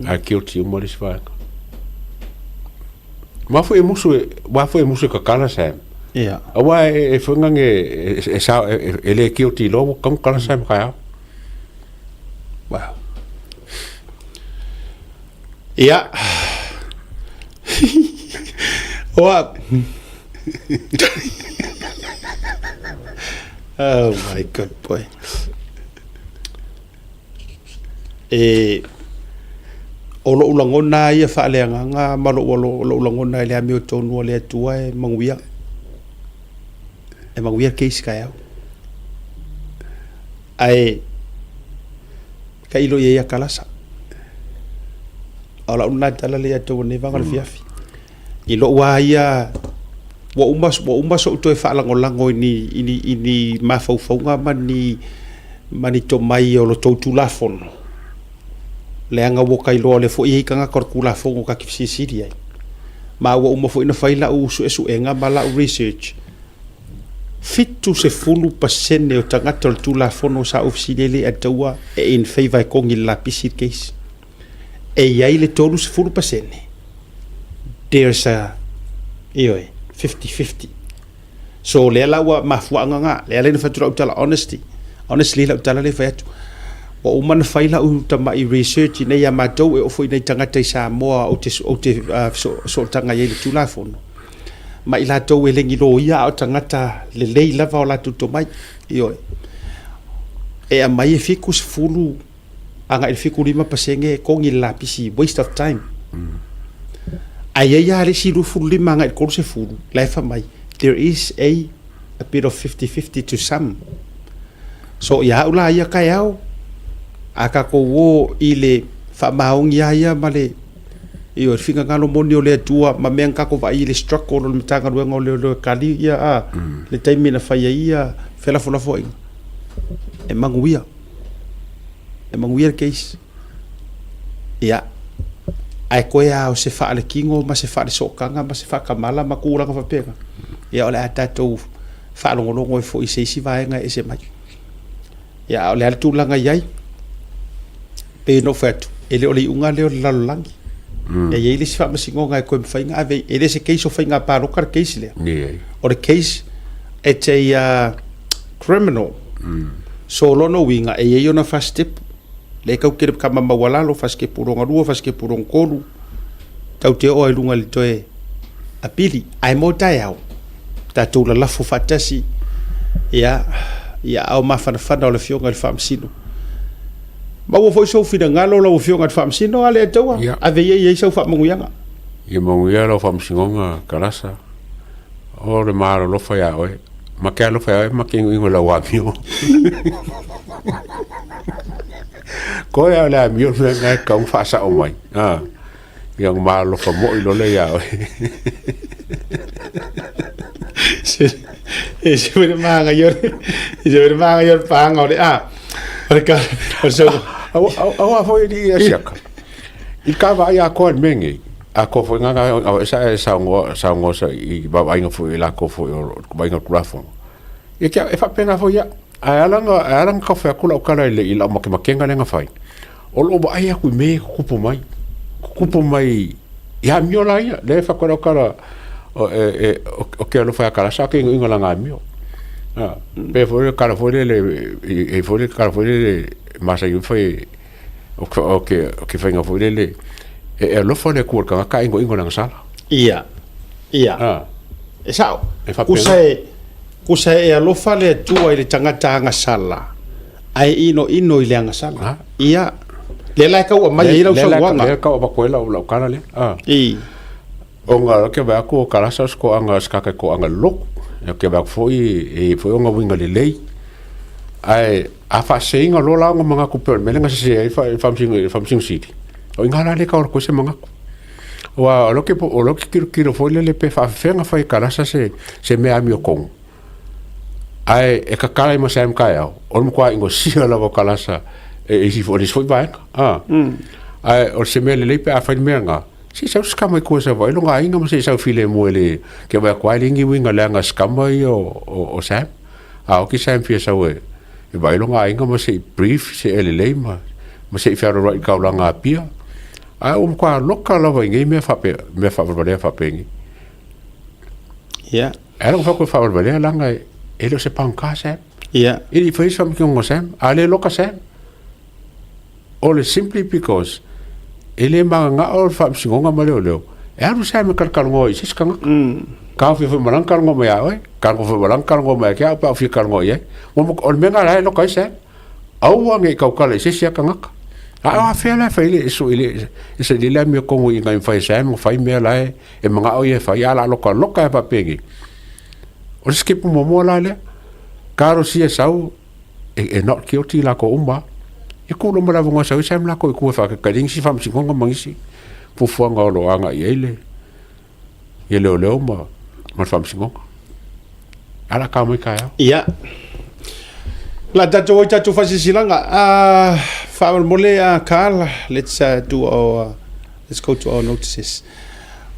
Ae guilty uma le isi vaega. Wā foi e musu e, wā foi e musu e kakala Sam. Ia. Aua e, e whainga nge, e, e, sa, e, e le guilty loa, ua kamu kala Sam kai au. Wow. Ia. Oa. Oh my god boy. E, o lo'u lagona ia faaleagaga ma lo'u alo, lo'u lagona i le amiotonu a le Atua e manuia, e manuia le case taeao. Ae tailo i ai ia Kalasa. A o la'u lena tala lea ia te ua nei vaga le fiafi. I lo'u lava ia, ua uma, ua uma so'u toe faalagolago i ni, i ni, i ni mafaufauga ma ni, ma ni tomai o lo tou Tulafono, leaga ua ta iloa o lea foi e i ai tagata o le Tulafono ta te fesilisili ai. Ma ua uma foi ona fai la'u suesuega ma la'u research, 70% o tagata o le Tulafono sa ou fesili ai le ataua e in favour e kogi i le lapisi le case. E i ai le 30%, there's a, ioe, 50-50. So lea la ua mafuaaga na, lea la na fai atu lau tala honesty, honestly lau tala lea fai atu, ua uma ona fai lau tamai research ina ia matou e oo foi i nai tagata i Samoa ou te, ou te sootaga i ai i le Tulafono, ma i latou e le ni loia a o tagata lelei lava o latou tomai, ioe. E aumai e 70 agai i le 75% e kogi le lapisi, waste of time. Ae i ai lava le isi 25 agai i le 30, la e fai mai, there is a bit of 50-50 to some. So ia au la ia taeao, a tatou o i le faamaoni lava ia ma le ioe, le finagalo moni o le Atua ma mea na tatou vaai i le struggle o le Matagaluega o Leoleo e kali ia a, le taimi na fai ai ia felafolafoaiga, e manuia. E manuia le case. Ia, ae toe lava o se faaletino ma se faalesootaga ma se faatamala ma tulaga faapena, ia o le a tatou faalogologo ai foi i se isi vaega e ese mai. Ia, a o le a le tulaga e i ai? Pei ona ou fai atu, e le o le iuga lea o le lalolagi. E i ai le isi faamasinoga e toe mafai ona ave, e le o se case o faiga palota le case lea. O le case, it's a criminal. So o lona uiga, e i ai ona fasitepu. Lea e tatou te tama maualalo, fasitepu lona lua, fasitepu lona tolu, tatou te oo ai i luga i le toe apili. Ae mo taeao, tatou lalafo faatasi ia, i aao mafanafana o le Afioga i le Faamasino. Maua foi sou finagalo lau Afioga i le Faamasino, a le taua, Ia. ave ia i ai sau faamanuiaga. Ia manuia lau faamasinoga Kalasa. O le malolofa iā oe. Ma ke alofa iā oe ma ke inoino i lau amio. Koe a o le amio le mea lena e tatau ona faasao mai. A, ia ona malolofa moi loa lea iā oe. E se foi le manaia o le, e se foi le manaia o le pāga o le a. O le ka, o le sau. Aua foi alii e siaka. I ka vaai atoa i le mea lenei, atoa foi na na sa e saunoa saunoa sa i vaavaaiga foi i latou foi o le vaaiga o le Tulafono. Ia te au, e faapena foi au. Ae ala ona ae ala ona tau fai atu lau tala i le i lau matematega lea na fai, o lou vaai atu i mea ia e tutupu mai, tutupu mai i amio la ia. Lea e fai atu ai lau tala, o e e o ke alofa ia Kalasa a o ke inoino i lana amio. A, pei foi le tala foi lele e i ai foi le tala foi lele e masani ona fai o ke, o ke faiga foi lele, e e alofa le Atua i le tagata ae inoino i lana sala. Ia, ia. Ah. E sao. E faapena. Kusa e, kusa e alofa le Atua i le tagata agasala, ae inoino i le agasala. Ah. Ia. Lea la e tau aumai ai lau saunoaga. Lea e tau avatu ai lau, lau tala lea. Ah. I. Ona o ke vaai atu o Kalasa o se toaga, se tagata e toaga lotu. Ou te vaai atu foi e i ai foi ona uiga lelei. Ae a faaseseina loa la ona manatu pei o le mea lea na sese ai le Faamasino Sili, o i ina la lea e tau alu atu ai se manatu. Aua o lea o lea ou te tilotilo foi lele pe faapefea ona fai e Kalasa se mea amiotonu, ae e tatala ai ma se taeao, o le matua inosia lava o Kalasa e isi foi, e le isi foi vaega. Ae o se mea lelei pe a fai le mea lena, se i sau se tama i tua e sau vaai lona aiga ma se i sau filemu e le, ke vaai atu lava e leai ni uiga leaga se tama ia o Sam. A oti Sam fia sau e vaai lona aiga ma se i brief se i lelei ma se i fealualuai i le taulaga Apia. Ae ua matua loka lava i nei mea faapea, mea faavalevalea faapenei. Ia. E ala ona fai atu e faavalevalea leaga e le o se pagota Sam. Ia. E le i faia se faamasinoga o Sam, a le loka Sam. O le simply because e le mananao le faamasinoga ma leoleo e alu Sam e talatalanoa i se isi tagata. Taofia foi ma lana talanoa mai ia oe, talanoa foi ma lana talanoa mai ia te au pe a ou fia talanoa i ai. O le mea lena la e loka ai Sam. Aua ne i tautala i se isi lava tagata. A o afea la e fai ai le e saili ai le amiotonu ina ia mafai e Sam ona fai mea la e manao ia e fai, a o le a lokaloka lava faapenei. O le sikepu muamua la lea, talosia e sau e not guilty latou uma lava. Ia tuu loa ma le avanoa e sau ai Sam latou i tua e faataitaiga nisi faamasinoga ma nisi fuafuaga o lo o agai i ai le ia leoleo ma le faamasinoga. A o le a tau mai taeao. Ia. O le a tatou o i tatou faasilasilaga. Faamolemole Carl, let's do our, let's go to our notices.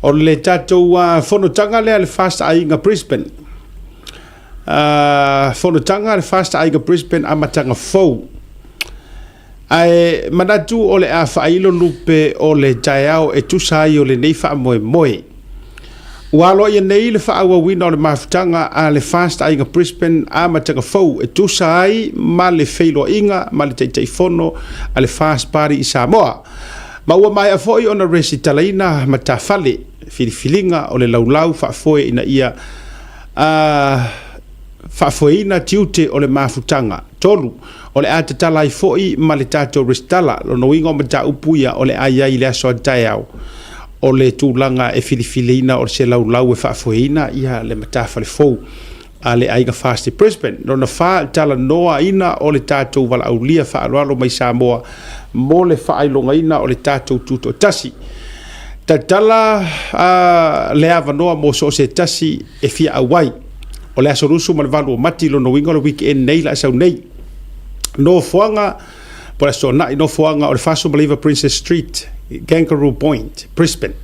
O le tatou fonotaga lea a le FAST Aiga Brisbane. Fonotaga a le FAST Aiga Brisbane amataga fou. Ae manatu o le a faailo lupe o le taeao e tusa ai o lenei faamoemoe. Ua aloaia nei le faaauauina o le mafutaga a le FAST Aiga Brisbane amataga fou e tusa ai ma le feiloaiga ma le Taitaifono a le FAST Party i Samoa. Ma ua maea foi ona resitalaina matafale filifiliga o le laulau faafoe ina ia faafoeina tiute o le mafutaga. 3, O le a tatala ai foi ma le tatou resitala. Lona uiga o mataupu ia o le a i ai i le aso a taeao, o le tulaga e filifiliina o se laulau e faafoeina ia le matafale fou a le Aiga FAST i Brisbane. Lona 4, talanoaina o le tatou valaaulia faaaloalo mai Samoa mo le faailogaina o le tatou tutoatasi. Tatala le avanoa mo so o se tasi e fia auai. O le aso 28 o Mati, lona uiga o le weekend nei la e sau nei. Nofoaga Po le Aso Toonai, nofoaga o le 49 Princess Street, Kangaroo Point, Brisbane.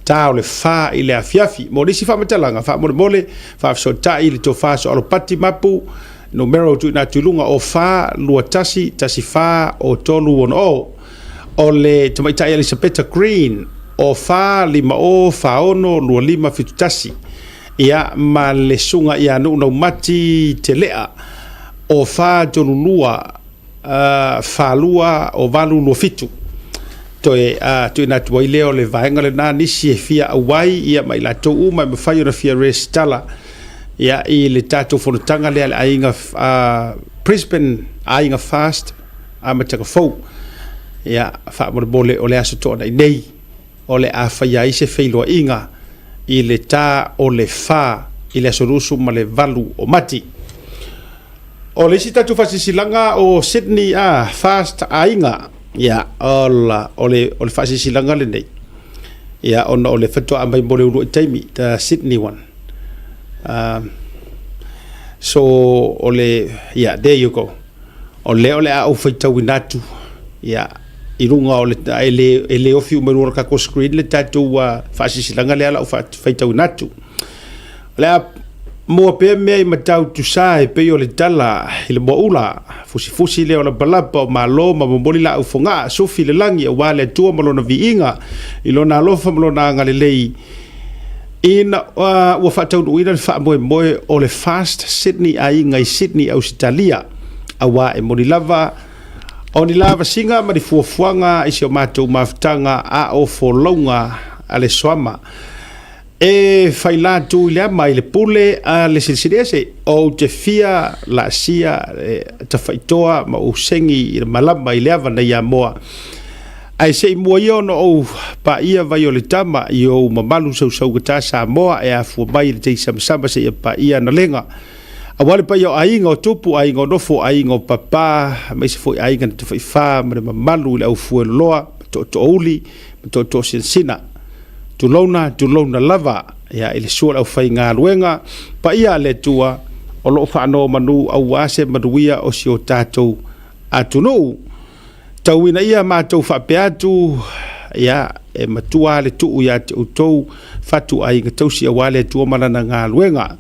Ta o le 4 i le afiafi. Mo nisi faamatalaga, faamolemole, faafesootai i le Tofa Soalopati Mapu, numera ua tuuina atu i luga o 4 2 1 1 4 o 3 6 0. O le Tamaitai Elisapeta Green, o 4 5 0 4 6 2 5 7 1. Ia, ma le Susuga ia Nuunaumati Telea, o 4 3 2 4 2 o 8 2 7. Toe tuuina atu ai lea o le vaega lena nisi e fia auai, ia ma i latou uma e mafai ona fia resitala ia i le tatou fonotaga lea le aiga Brisbane Aiga Fast amataga fou. Ia, faamolemole o le Aso Toonai nei o le a faia ai se feiloaiga i le ta o le 4 i le aso 28 o Mati. O le isi tatou faasilasilaga o Sydney a Fast Aiga, ia, ola, o le, o le faasilasilaga lenei, ia, ona o le faatoa mai mo le uluai taimi, the Sydney one. So, o le, yeah, there you go. O lea o le a ou faitauina atu, ia, i luga o le, e le, e le ofi uma i luga o le tatou screen le tatou faasilasilaga lea la ou faitauina atu. O le a mua pea mea i Matautu sa e pei o le tala i le moaula, fusifusi lea o lapalapa o malo ma momoli laau fogaa, sufi le lagi aua le Atua ma lona viiga i lona alofa ma lona agalelei ina ua faataunuuina le faamoemoe o le Fast Sydney Aiga i Sydney, Ausetalia, aua e moni lava o ni lavasiga ma ni fuafuaga i si o matou mafutaga a o folauga a le Soama. E faila atu i le ama i le pule a le Silisili Ese, ou te fia laasia le tafaitoa ma ou segi i le malama i le ava nai Amoa. Ae se i mua ia ona ou paia vai o le tama i ou mamalu sausaugata Samoa e afua mai i le teisamasama seia paia analega. Aua le paia o aiga o tupu, aiga o nofo, aiga o papa, aemaise foi aiga na tafaifa ma le mamalu i le aufueloloa, ma tootoouli, ma tootoosinasina. Tulouna, tulouna lava, ia, i le sua o le aufaigaluega paia a le Atua o lo o faanonomanu aua se manuia o si o tatou atunuu. Tauina ia matou faapea atu, ia, e matua le tuu ia te outou fatu aiga tausi aua le Atua ma lana galuega.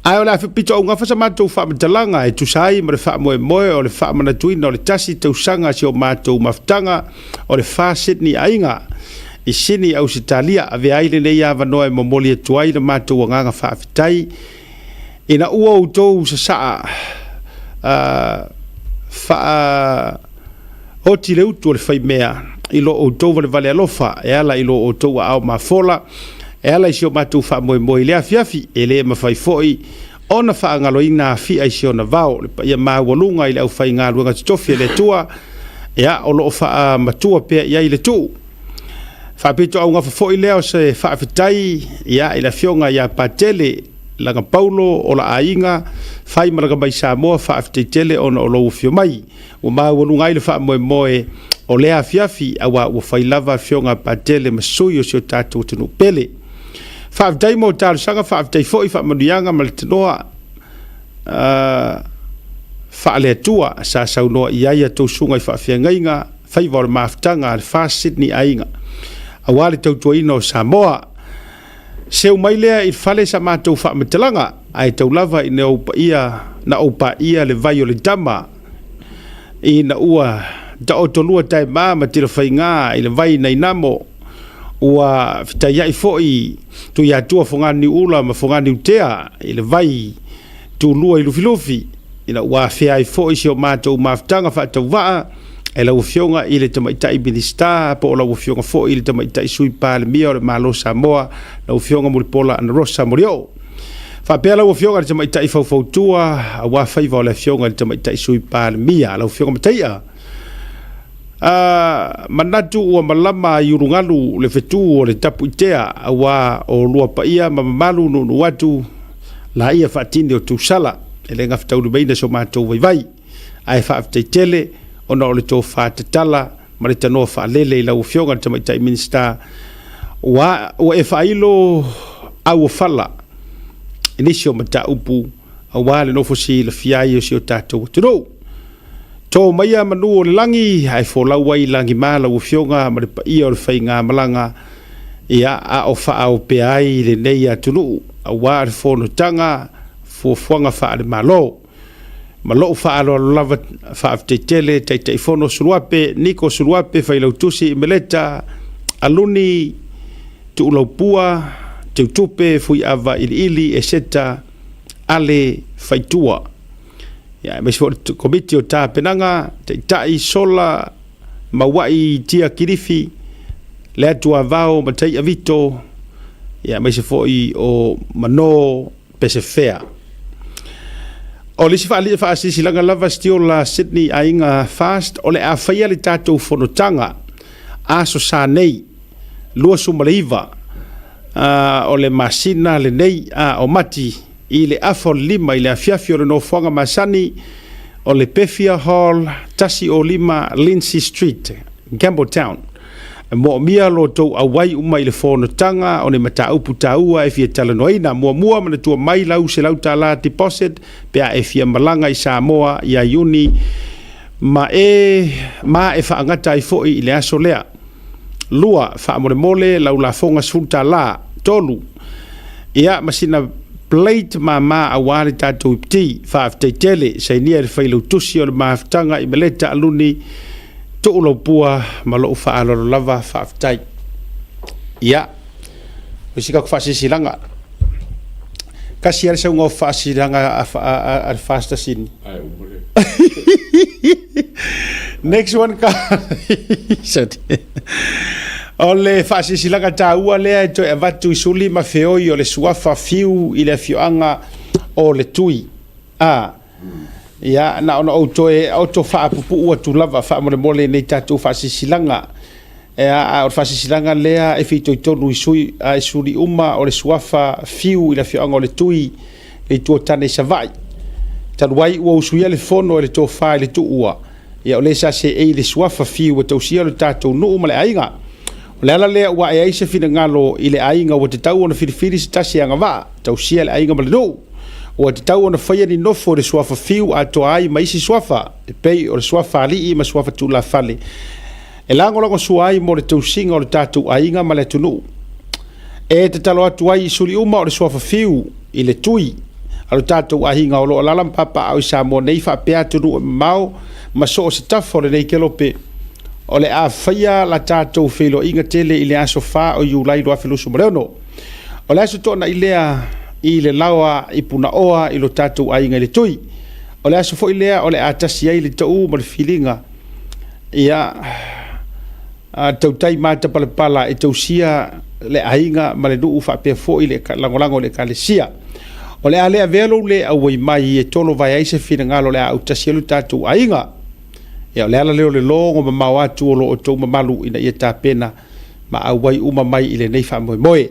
Ae o le a pitoaugafa sa matou faamatalaga e tusa ai ma le faamoemoe o le faamanatuina o le tasi tausaga si o matou mafutaga o le Far Sydney Aiga i Sini, Ausetalia. Avea ai lenei avanoa e momoli atu ai le matou agaga faafetai ina ua outou sasaa faaoti le utu o le faimea i lo outou valevale alofa e ala i lo outou aao mafola e ala i si o matou faamoemoe i le afiafi. E le mafai foi ona faagaloina afia i si ona vao le paia maualuga i le aufaigaluega totofi a le Atua, ia, o lo o faamatua pea i ai le tuu. Faapitoaugafa foi lea o se faafetai, ia, i le afioga ia Patele Laga Paulo o la aiga fai malaga mai Samoa, faafetai tele ona o lou afio mai. Ua maualuga ai le faamoemoe o lea afiafi, aua ua fai lava afioga a Patele ma sui o si o tatou atunuu pele. Faafetai mo talosaga, faafetai foi faamanuiaga ma le tanoa faale-Atua sa saunoa i ai a tou susuga i faafeagaiga faiva o le mafutaga a le FAST Sydney Aiga aua le tautuaina o Samoa. Seu mai lea i le fale sa matou faamatalaga, ae tau lava ina ou paia, na ou paia le vai o le tama ina ua taotolua taema ma tilafaiga i le vai nai namo. Ua fetaiai foi Tuiatua Foganiuula ma Foganiutea i le vai tulua i Lufilufi, ina ua afea ai foi si o matou mafutaga faatauvaa e lau Afioga i le Tamaitai Minisita po o lau Afioga foi i le Tamaitai Sui Palemia o le Malo Samoa, lau Afioga Mulipola Anarosa Molioo. Faapea lau Afioga i le Tamaitai Faufautua aua faiva o le Afioga i le Tamaitai Sui Palemia, lau Afioga Mataia. A manatu ua malama i ulugalu le fetu o le tapuitea, aua o lua paia ma mamalu nuunuu atu laia faatini o Tusala e le gafetaulimaina so matou vaivai. Ae faafetai tele ona o le tofa tatala ma le tanoa faalele i lau Afioga i le Tamaitai Minisita ua e faailo auofala i nisi o mataupu aua le nofo silafia ai o si o tatou atunuu. To maia manu o le lagi ae folau ai i lagima lau Afioga ma le paia o le faigamalaga, ia, a o faaopea ai lenei atunuu aua le fonotaga fuafuaga faale-Malo. Ma lou faaaloalo lava, faafetai tele Taitaifono Suluape, Niko Suluape, Failautusi Meleta, Aluni Tuulaupua, Teutupe Fuiava Iliili, Eseta Ale Faitua. Ia, aemaise foi o le Komiti o Tapenaga, Taitai Sola Mauai Tia Kilifi, Leatuavao Mataia Vito, ia, aemaise foi o Mano Pesefea. O le isi faasilasilaga lava Stiola Sydney Aiga Fast, o le a faia le tatou fonotaga Aso Sa nei, 29 o le masina lenei o Mati i le afa o le 5 i le afiafi o le nofoaga masani o le Pefia Hall, 105 Lindsay Street, Campbelltown. E moomia lo outou auai uma i le fonotaga o ni mataupu taua e fia talanoaina. Muamua, manatua mai lau $100 deposit pe a e fia malaga i Samoa ia Iuni ma e ma e faagata ai foi i le aso lea. Lua, faamolemole lau lafoga $10. Tolu, ia ma sina plate mama aua le tatou ipti. Faafetai tele, sainia e le Failautusi o le Mafutaga i Meleta Aluni Tuulaupua ma lou faaaloalo lava, faafetai. Ia, o isi kako faasilasilaga. Kasi lava le sauga o faasilasilaga a le Fast Asini. Next one ka. O le faasilasilaga taua lea e toe avatu i suli ma feoi o le suafa fiu i le afioaga o le Tui. A. Ia, na ona ou toe oto faapupuu atu lava faamolemole i nei tatou faasilasilaga. E a, o le faasilasilaga lea e fitoitonu i sui, a i suli uma o le suafa fiu i le afioaga o le Tui, le Itu o Tane i Savaii. Talu ai ua usuia le fono e le tofa i le tuua, ia o le sa seei i le suafa fiu ua tausia lo tatou nuu ma le aiga. O le ala lea ua ae ai se finagalo i le aiga ua tatau ona filifili se tasi e agavaa, tausia le aiga ma le nuu. Ua tatau ona faia ni nofo i le suafa fiu atoa ai ma isi suafa, e pei o le suafa alii ma suafa tulafale, e lagolagosua ai mo le tausiga o le tatou aiga ma le atunuu. E tatalo atu ai i suli uma o le suafa fiu i le tui a lo tatou aiga o lo o alaala ma papaaao i Samoa nei faapea atunuu e mamao ma so o se tafa o lenei kelope, o le a faia la tatou feiloaiga tele i le aso 4 o Iulai 2026. O le aso toonai lea i le laoa i Punaoa i lo tatou aiga i le Tui. O le aso foi lea o le a tasi ai le tauu ma le filiga ia a tautai matapalapala e tausia le aiga ma le nuu faapea foi le lagolago i le ekalesia. O le a le avea lou le auai mai e tolovae ai se finagalo o le a autasi ai lo tatou aiga. Ia o le ala lea o le logo mamao atu o lo outou mamalu ina ia tapena ma auai uma mai i lenei faamoemoe.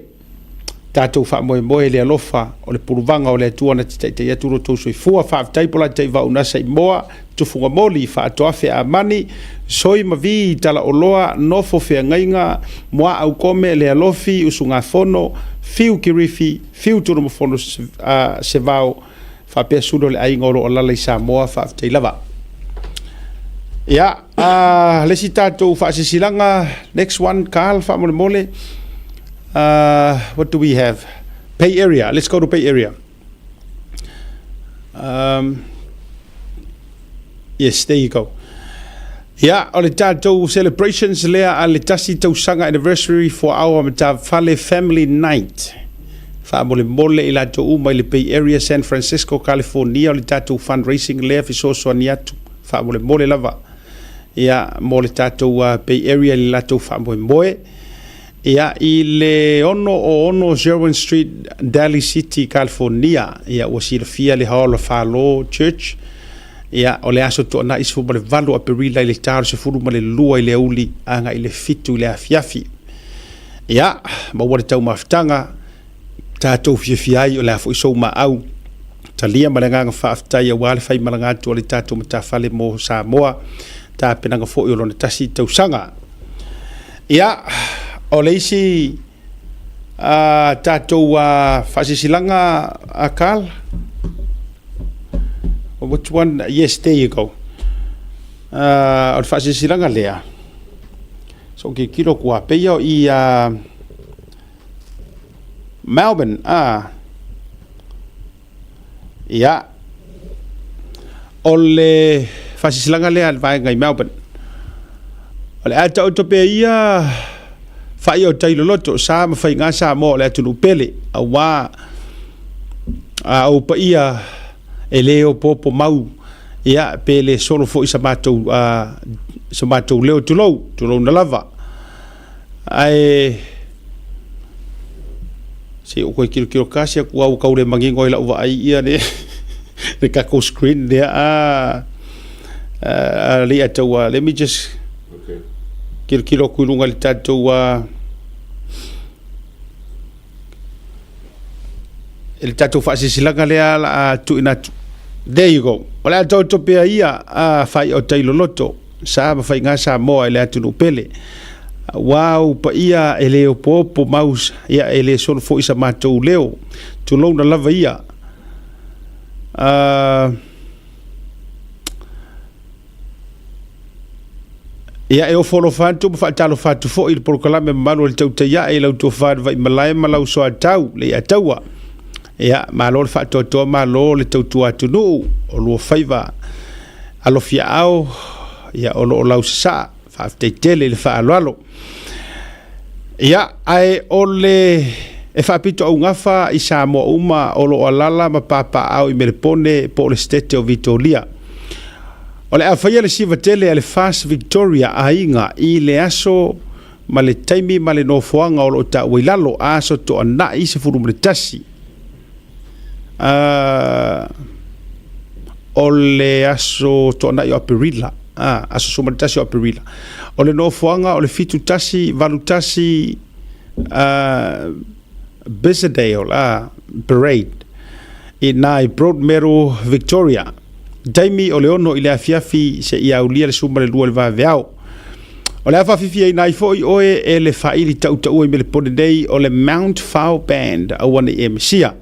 Tatou faamoemoe i le alofa o le puluvaga o le Atua na te taitai atu lo outou soifua. Faafetai Polataivao Unasa i Moa, Tufugamoli, Faatoafe Amani, Soi ma Vi, Talaoloa, Nofo Feagaiga, Muaau Kome, Lealofi, Usugafono, Fiu Kirifi, Fiu Tunumafono Sevao, faapea suli o le aiga o lo o alaala i Samoa. Faafetai lava. Ia, le isi tatou faasilasilaga, next one, Carl, faamolemole. What do we have? Bay Area. Let's go to Bay Area. Yes, there you go. Ia, o le tatou celebrations lea a le tasi tausaga anniversary for our Matafale Family Night. Faamolemole i latou uma i le Bay Area, San Francisco, California, o le tatou fundraising lea fesoasoani atu. Faamolemole lava. Ia, mo le tatou Bay Area i le latou faamoemoe. Ia, i le 6 o 6 Sherwin Street, Daly City, California, ia, ua silafia le Hall of Falo Church. Ia, o le aso toonai 18 Aperila i le ta o le 12 i le aoauli agai i le 7 i le afiafi. Ia, maua le taumafataga, tatou fiafia ai o le a foi sou maau. Talia ma le agaga faafetai aua le faimalaga atu o le tatou matafale mo Samoa, tapenaga foi o lona tasi tausaga. Ia, o le isi tatou faasilasilaga a Carl. Which one? Yes, there you go. O le faasilasilaga lea, so tilotilo atu lava, pei o i Melbourne, ia, o le faasilasilaga lea a le vaega i Melbourne. O le a taoto pea ia faia o tai loloto, sa ma faiga Samoa o le atunuu pele, aua a ou paia e le opoopo mau, ia, pe le solo foi sa matou, so matou leo, tulou, tulouna lava. Ae se i ou toe tilotilo tasi atu lava ua tau le manino ai lau vaai ia le le tatou screen lea a Leiataua. Let me just tilotilo atu i luga i le tatou i le tatou faasilasilaga lea la a tuuina atu. There you go. O le a taoto pea ia a fai o tai loloto sa ma faiga Samoa i le atunuu pele. Aua ou paia e le opoopo mau, ia e le solo foi sa matou leo. Tulouna lava ia. Ia, e ofo alofa atu ma faatalofa atu foi i le polokalame mamalu a le Tautai Ae i lau tofa i le Vaimalae ma lau soatau Leiataua. Ia, malo le faatoatoa, malo le tautua atunuu, o lua faiva alofiaao, ia, o lo o lau sasaa. Faafetai tele i le faaaloalo. Ia, ae o le e faapito augafa i Samoa uma o lo o alaala ma papaaao i Melepone po o le Setete o Vitoria. O le a faia le siva tele a le FAST Victoria Aiga i le aso ma le taimi ma le nofoaga o lo o taua i lalo, Aso Toonai 11. O le aso Toonai o Aperila, aso 11 o Aperila. O le nofoaga o le 7181 Bisedale Parade i ina i Broadmeadow, Victoria. Taimi o le 6 i le afiafi seia aulia le 12 i le vaveao. O le a faafiafiaina ai foi oe e le faaili tautaua i Melepone nei o le Mount Fowl Band aua ne i e misia.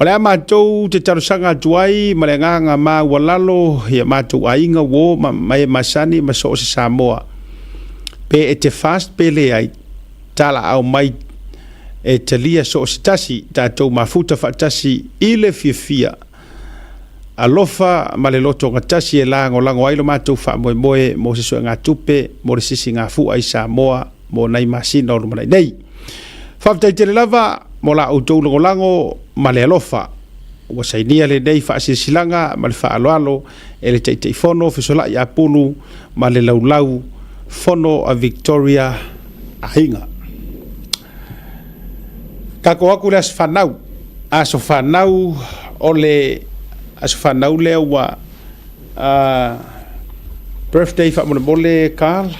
O le a matou te talosaga atu ai ma le agaga maualalo i a matou aiga, uo ma e masani ma so o se Samoa. Pe e te fast pe leai, talaau mai e talia so o se tasi, tatou mafuta faatasi i le fiafia, alofa ma le loto gatasi e lagolago ai lo matou faamoemoe mo se suegatupe mo le sisigafua i Samoa mo nai masina o lumanai nei. Faafetai tele lava mo la outou lagolago ma le alofa. Ua sainia lenei faasilasilaga ma le faaaloalo e le Taitaifono Fesolai Apulu ma le Laulau Fono a Victoria Aiga. Tatou atu le aso fanau, aso fanau o le aso fanau lea ua birthday faamolemole Carl.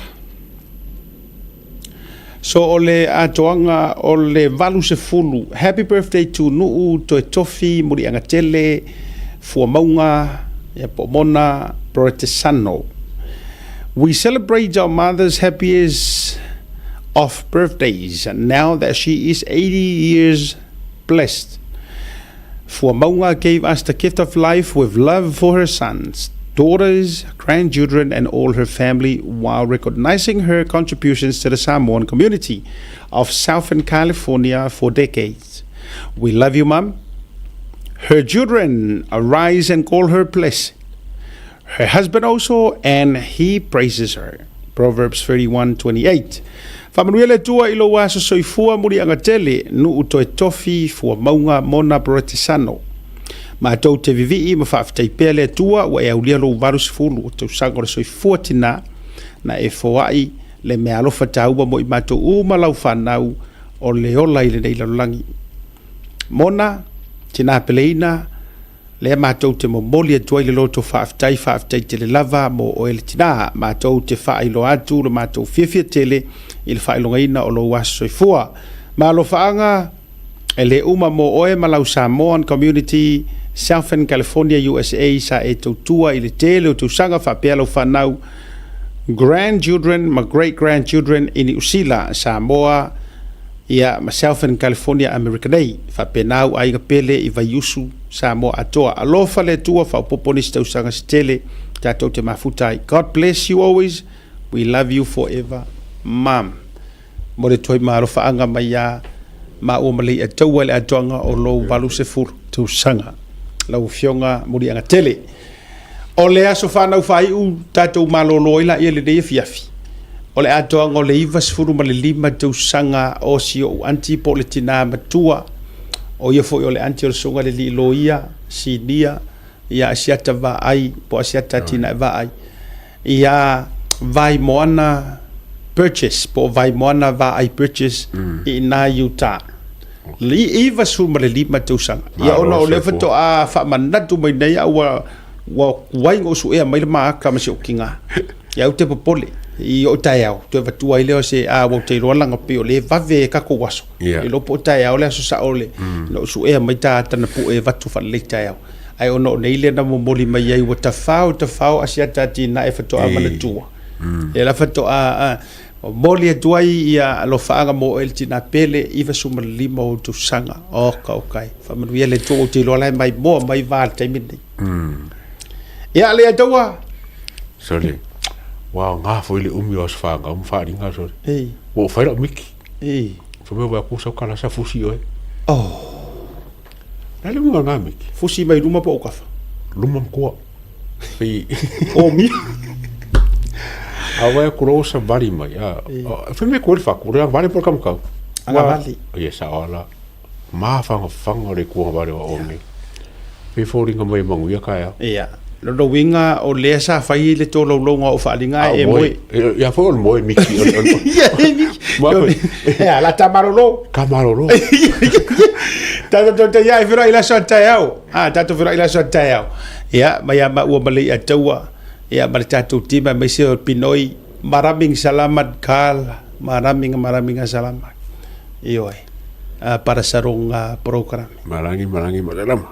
So o le atoaga o le 80, happy birthday to Nuu Toetofi Muliagatele Fuamauga ia po o Mona Proetesano. We celebrate our mother's happiest of birthdays now that she is 80 years blessed. Fuamauga gave us the gift of life with love for her sons, daughters, grandchildren, and all her family while recognizing her contributions to the Samoan community of Southern California for decades. We love you, Mom. Her children arise and call her blessed. Her husband also, and he praises her. Proverbs 31:28. Faamanuia le Atua i lou aso soifua muliaga tele, nuu toe tofi, fuamauga, Mona Broetesano. Matou te vivii ma faafetai pea le Atua ua e aulia lou 80 o tausaga o le soifua tina na e foai le meaalofa taua mo i matou uma lau fanau o le ola i lenei lalolagi. Mona, tina peleina, Lea matou te momoli atu ai le loto faafetai, faafetai tele lava mo oe le tina. Matou te faailoa atu lo matou fiafia tele i le faailogaina o lou aso soifua. Ma alofaaga e le uma mo oe ma lau Samoan Community Southern California USA sa e tautua i le tele o tausaga faapea lau fanau grandchildren ma great grandchildren i Niu Sila, Samoa, ia ma Southern California Amerika nei. Faapena au aiga pele i Vaiusu, Samoa atoa. Alofa le Atua faaopoopo nisi tausaga se tele Tatou te mafuta ai. God bless you always. We love you forever, Mum. Mo le toe maalofaaga mai iā māua ma Leiataua i le atoaga o lou 80 tausaga. Lau Afioga Muliagatele. O le aso fanau faaiu tatou malolo ai laia i lenei afiafi, o le atoaga o le 95 tausaga o si ou aunty po o le tinā matua, o ia foi o le aunty o le Susuga i le Alii Loia Sinia ia Asiata Vaai po o Asiata Atinae Vaai ia Vaimoana Burgess po o Vaimoana Vaai Burgess i ina i Utah. 95 tausaga. Ia ona o lea faatoa faamanatu mai nei au ua ua tuai ona ou suea mai le maaka ma si ou tiga. Ia ou te popole i ou taeao, toe avatua ai lea o se a ua ou te iloa laga pei o lea e vave e tatou aso. Yeah. Iloa po o taeao le aso sao le na ou suea mai ta tana pue e avatu faalelei taeao. Ae ona o nei lea na momoli mai ai ua tafao tafao asiata atinae faatoa manatua. Ia la faatoa Momoli atu ai ia alofaaga mo oe le tina pele 95 o ou tausaga. Oka oka e. Faamanuia le Atua ou te iloa la e maimoa mai va le taimi lenei. Ia le Atua. Sole. Ua aoga foi le umi o aso fanau ma faaaliga sole. Ei. Ua ou fai lau miki. Ei. Fai mai ua aku sau kalasa fusi oe. Oh. Le a le uiga o lena miki? Fusi mai luma po o kafa? Luma ma tua. Pei o mi. A wai ku ro sa vali mai. A fai mai ku le faku le vali po kam kau. Aga vali. Ia sa ala. Ma fanga fanga le ku vali o ni. Pei foliga mai manuia ka ia. Ia. Lona uiga o lea sa fai le tolaulauga o faaaliga e moe. Ia foi o le moe miki. Ia e miki. Ia la ta malolo. Ka malolo. Tatou te ia e feiloai i le aso a taeao. A tatou feiloai i le aso a taeao. Ia mai ia maua ma Leiataua ia ma le tatou team aemaise o Pinoi. Maraming salamat Carl. Maraming maraming salamat. Ioe. Para sa rong programe. Marangi marangi malalama.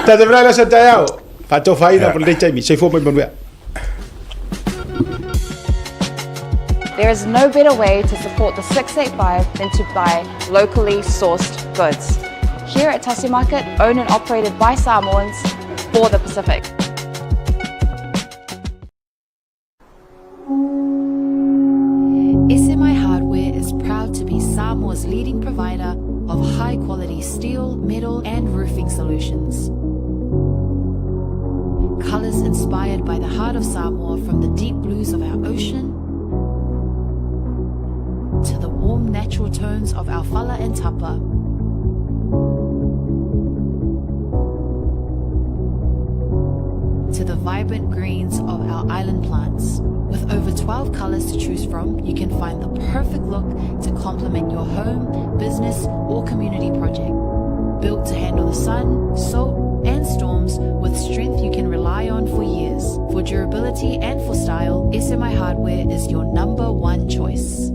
Tatou feiloai i le aso a taeao. Faatofaina mo lenei taimi. Soifua ma ia manuia. There is no better way to support the 685 than to buy locally sourced goods. Here at Tasi Market, owned and operated by Samoans for the Pacific. SMI Hardware is proud to be Samoa's leading provider of high quality steel, metal, and roofing solutions. Colors inspired by the heart of Samoa from the deep blues of our ocean to the warm natural tones of our fala and tapa. To the vibrant greens of our island plants. With over 12 colors to choose from, you can find the perfect look to complement your home, business, or community project. Built to handle the sun, salt, and storms with strength you can rely on for years. For durability and for style, SMI Hardware is your number one choice.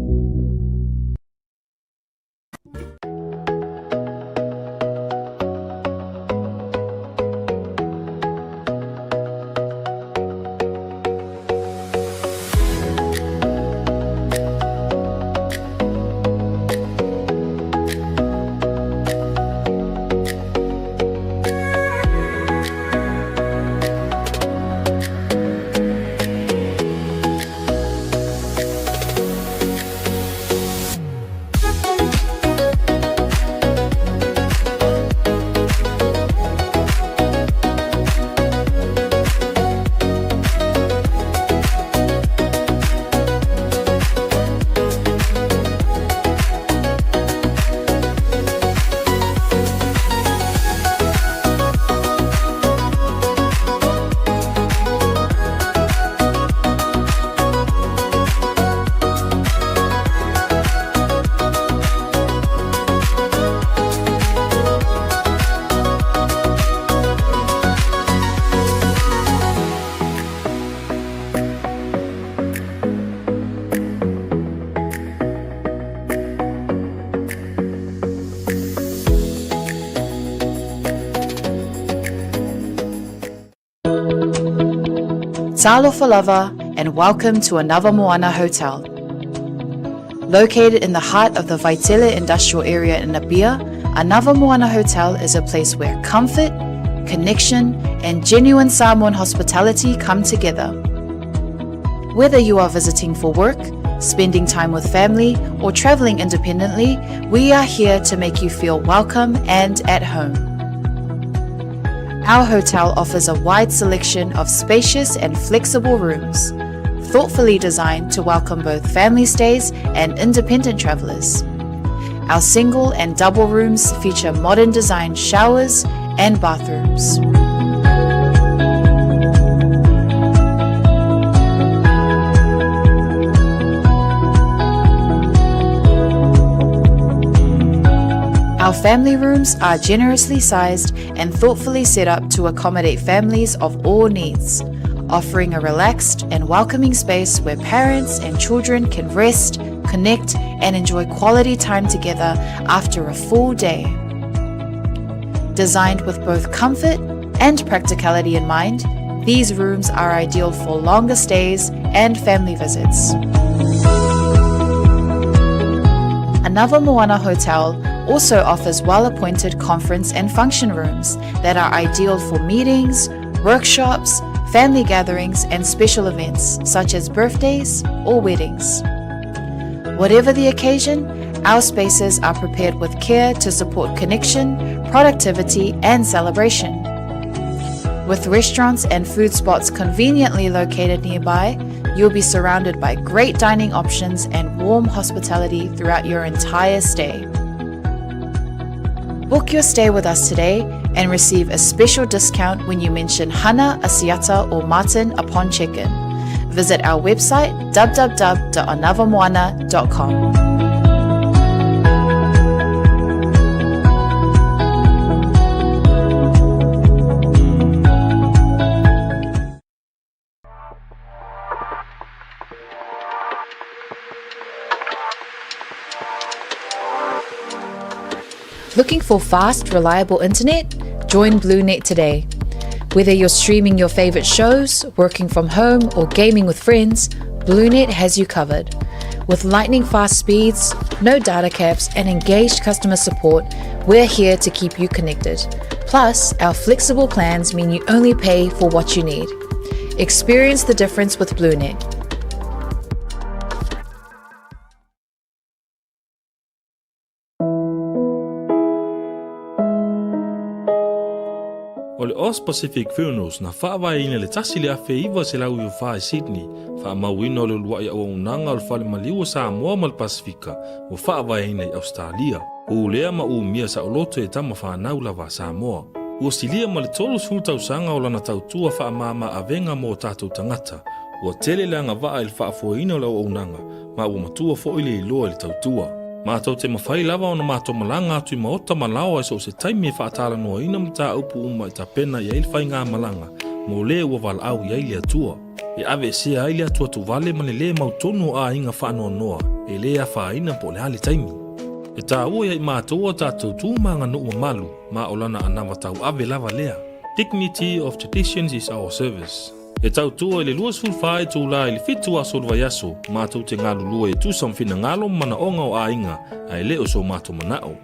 Talofa lava and welcome to Anava Moana Hotel. Located in the heart of the Vaitele industrial area in Apia, Anava Moana Hotel is a place where comfort, connection, and genuine Samoan hospitality come together. Whether you are visiting for work, spending time with family, or traveling independently, we are here to make you feel welcome and at home. Our hotel offers a wide selection of spacious and flexible rooms, thoughtfully designed to welcome both family stays and independent travelers. Our single and double rooms feature modern design showers and bathrooms. Our family rooms are generously sized and thoughtfully set up to accommodate families of all needs, offering a relaxed and welcoming space where parents and children can rest, connect, and enjoy quality time together after a full day. Designed with both comfort and practicality in mind, these rooms are ideal for longer stays and family visits. Anava Moana Hotel also offers well-appointed conference and function rooms that are ideal for meetings, workshops, family gatherings, and special events such as birthdays or weddings. Whatever the occasion, our spaces are prepared with care to support connection, productivity, and celebration. With restaurants and food spots conveniently located nearby, you'll be surrounded by great dining options and warm hospitality throughout your entire stay. Book your stay with us today and receive a special discount when you mention Hana, Asiata, or Martin upon check-in. Visit our website www.anavamoana.com. Looking for fast, reliable internet? Join BlueNet today. Whether you're streaming your favorite shows, working from home, or gaming with friends, BlueNet has you covered. With lightning fast speeds, no data caps, and engaged customer support, we're here to keep you connected. Plus, our flexible plans mean you only pay for what you need. Experience the difference with BlueNet. O le Aus Pacific Funerals na faavaeina i le 1994 i Sydney, faamauina o le uluai auaunaga o le Fale Maliu o Samoa ma le Pasefika ua faavaeina i Ausetalia. Pulea ma umia saoloto e tama fanau lava a Samoa. Ua silia ma le 30 tausaga o lana tautua faamama avega mo o tatou tagata. Ua tele le agavaa i le faafoeina o le auaunaga ma ua matua foi le iloa i le tautua. Matou te mafai lava ona matou malaga atu i maota ma laoa i so o se taimi e faatalanoaina mataupu uma e tapena i ai le faigamalaga mo le ua valaau i ai le Atua. E aveesea ai le atuatuvale ma le lē mautonu o aiga faanoanoa e lē afaina po o le a le taimi. E taua ia i matou a tatou tu ma aganuu mamalu ma o lana anava tauave lava lea. Dignity of traditions is our service. E tautua i le 24 itula i le 7 aso o le vaiaso, matou te galulue e tusa ma finagalo ma manaoga o aiga, ae le o so matou manao.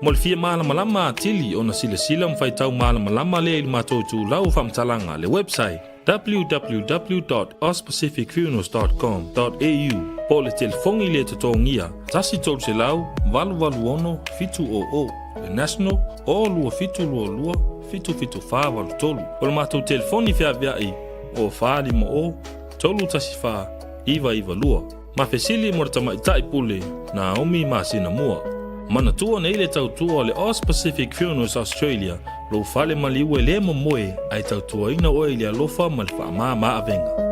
Mo le fia malamalama atili ona silasila ma faitau malamalama lea i le matou itulau o faamatalaga, le website, www.auspacificfunerals.com.au po o le telefoni le totogia 1 300 886 700, le national, o 2722 77483. O le matou telefoni feaveai o 450 314 992. Ma fesili mo le tamaitai pule Naomi masina mua. Manatua nei le tautua o le Aus Pacific Funerals Australia, lou fale maliu e le momoe ae tautuaina oe i le alofa ma le faamama avega.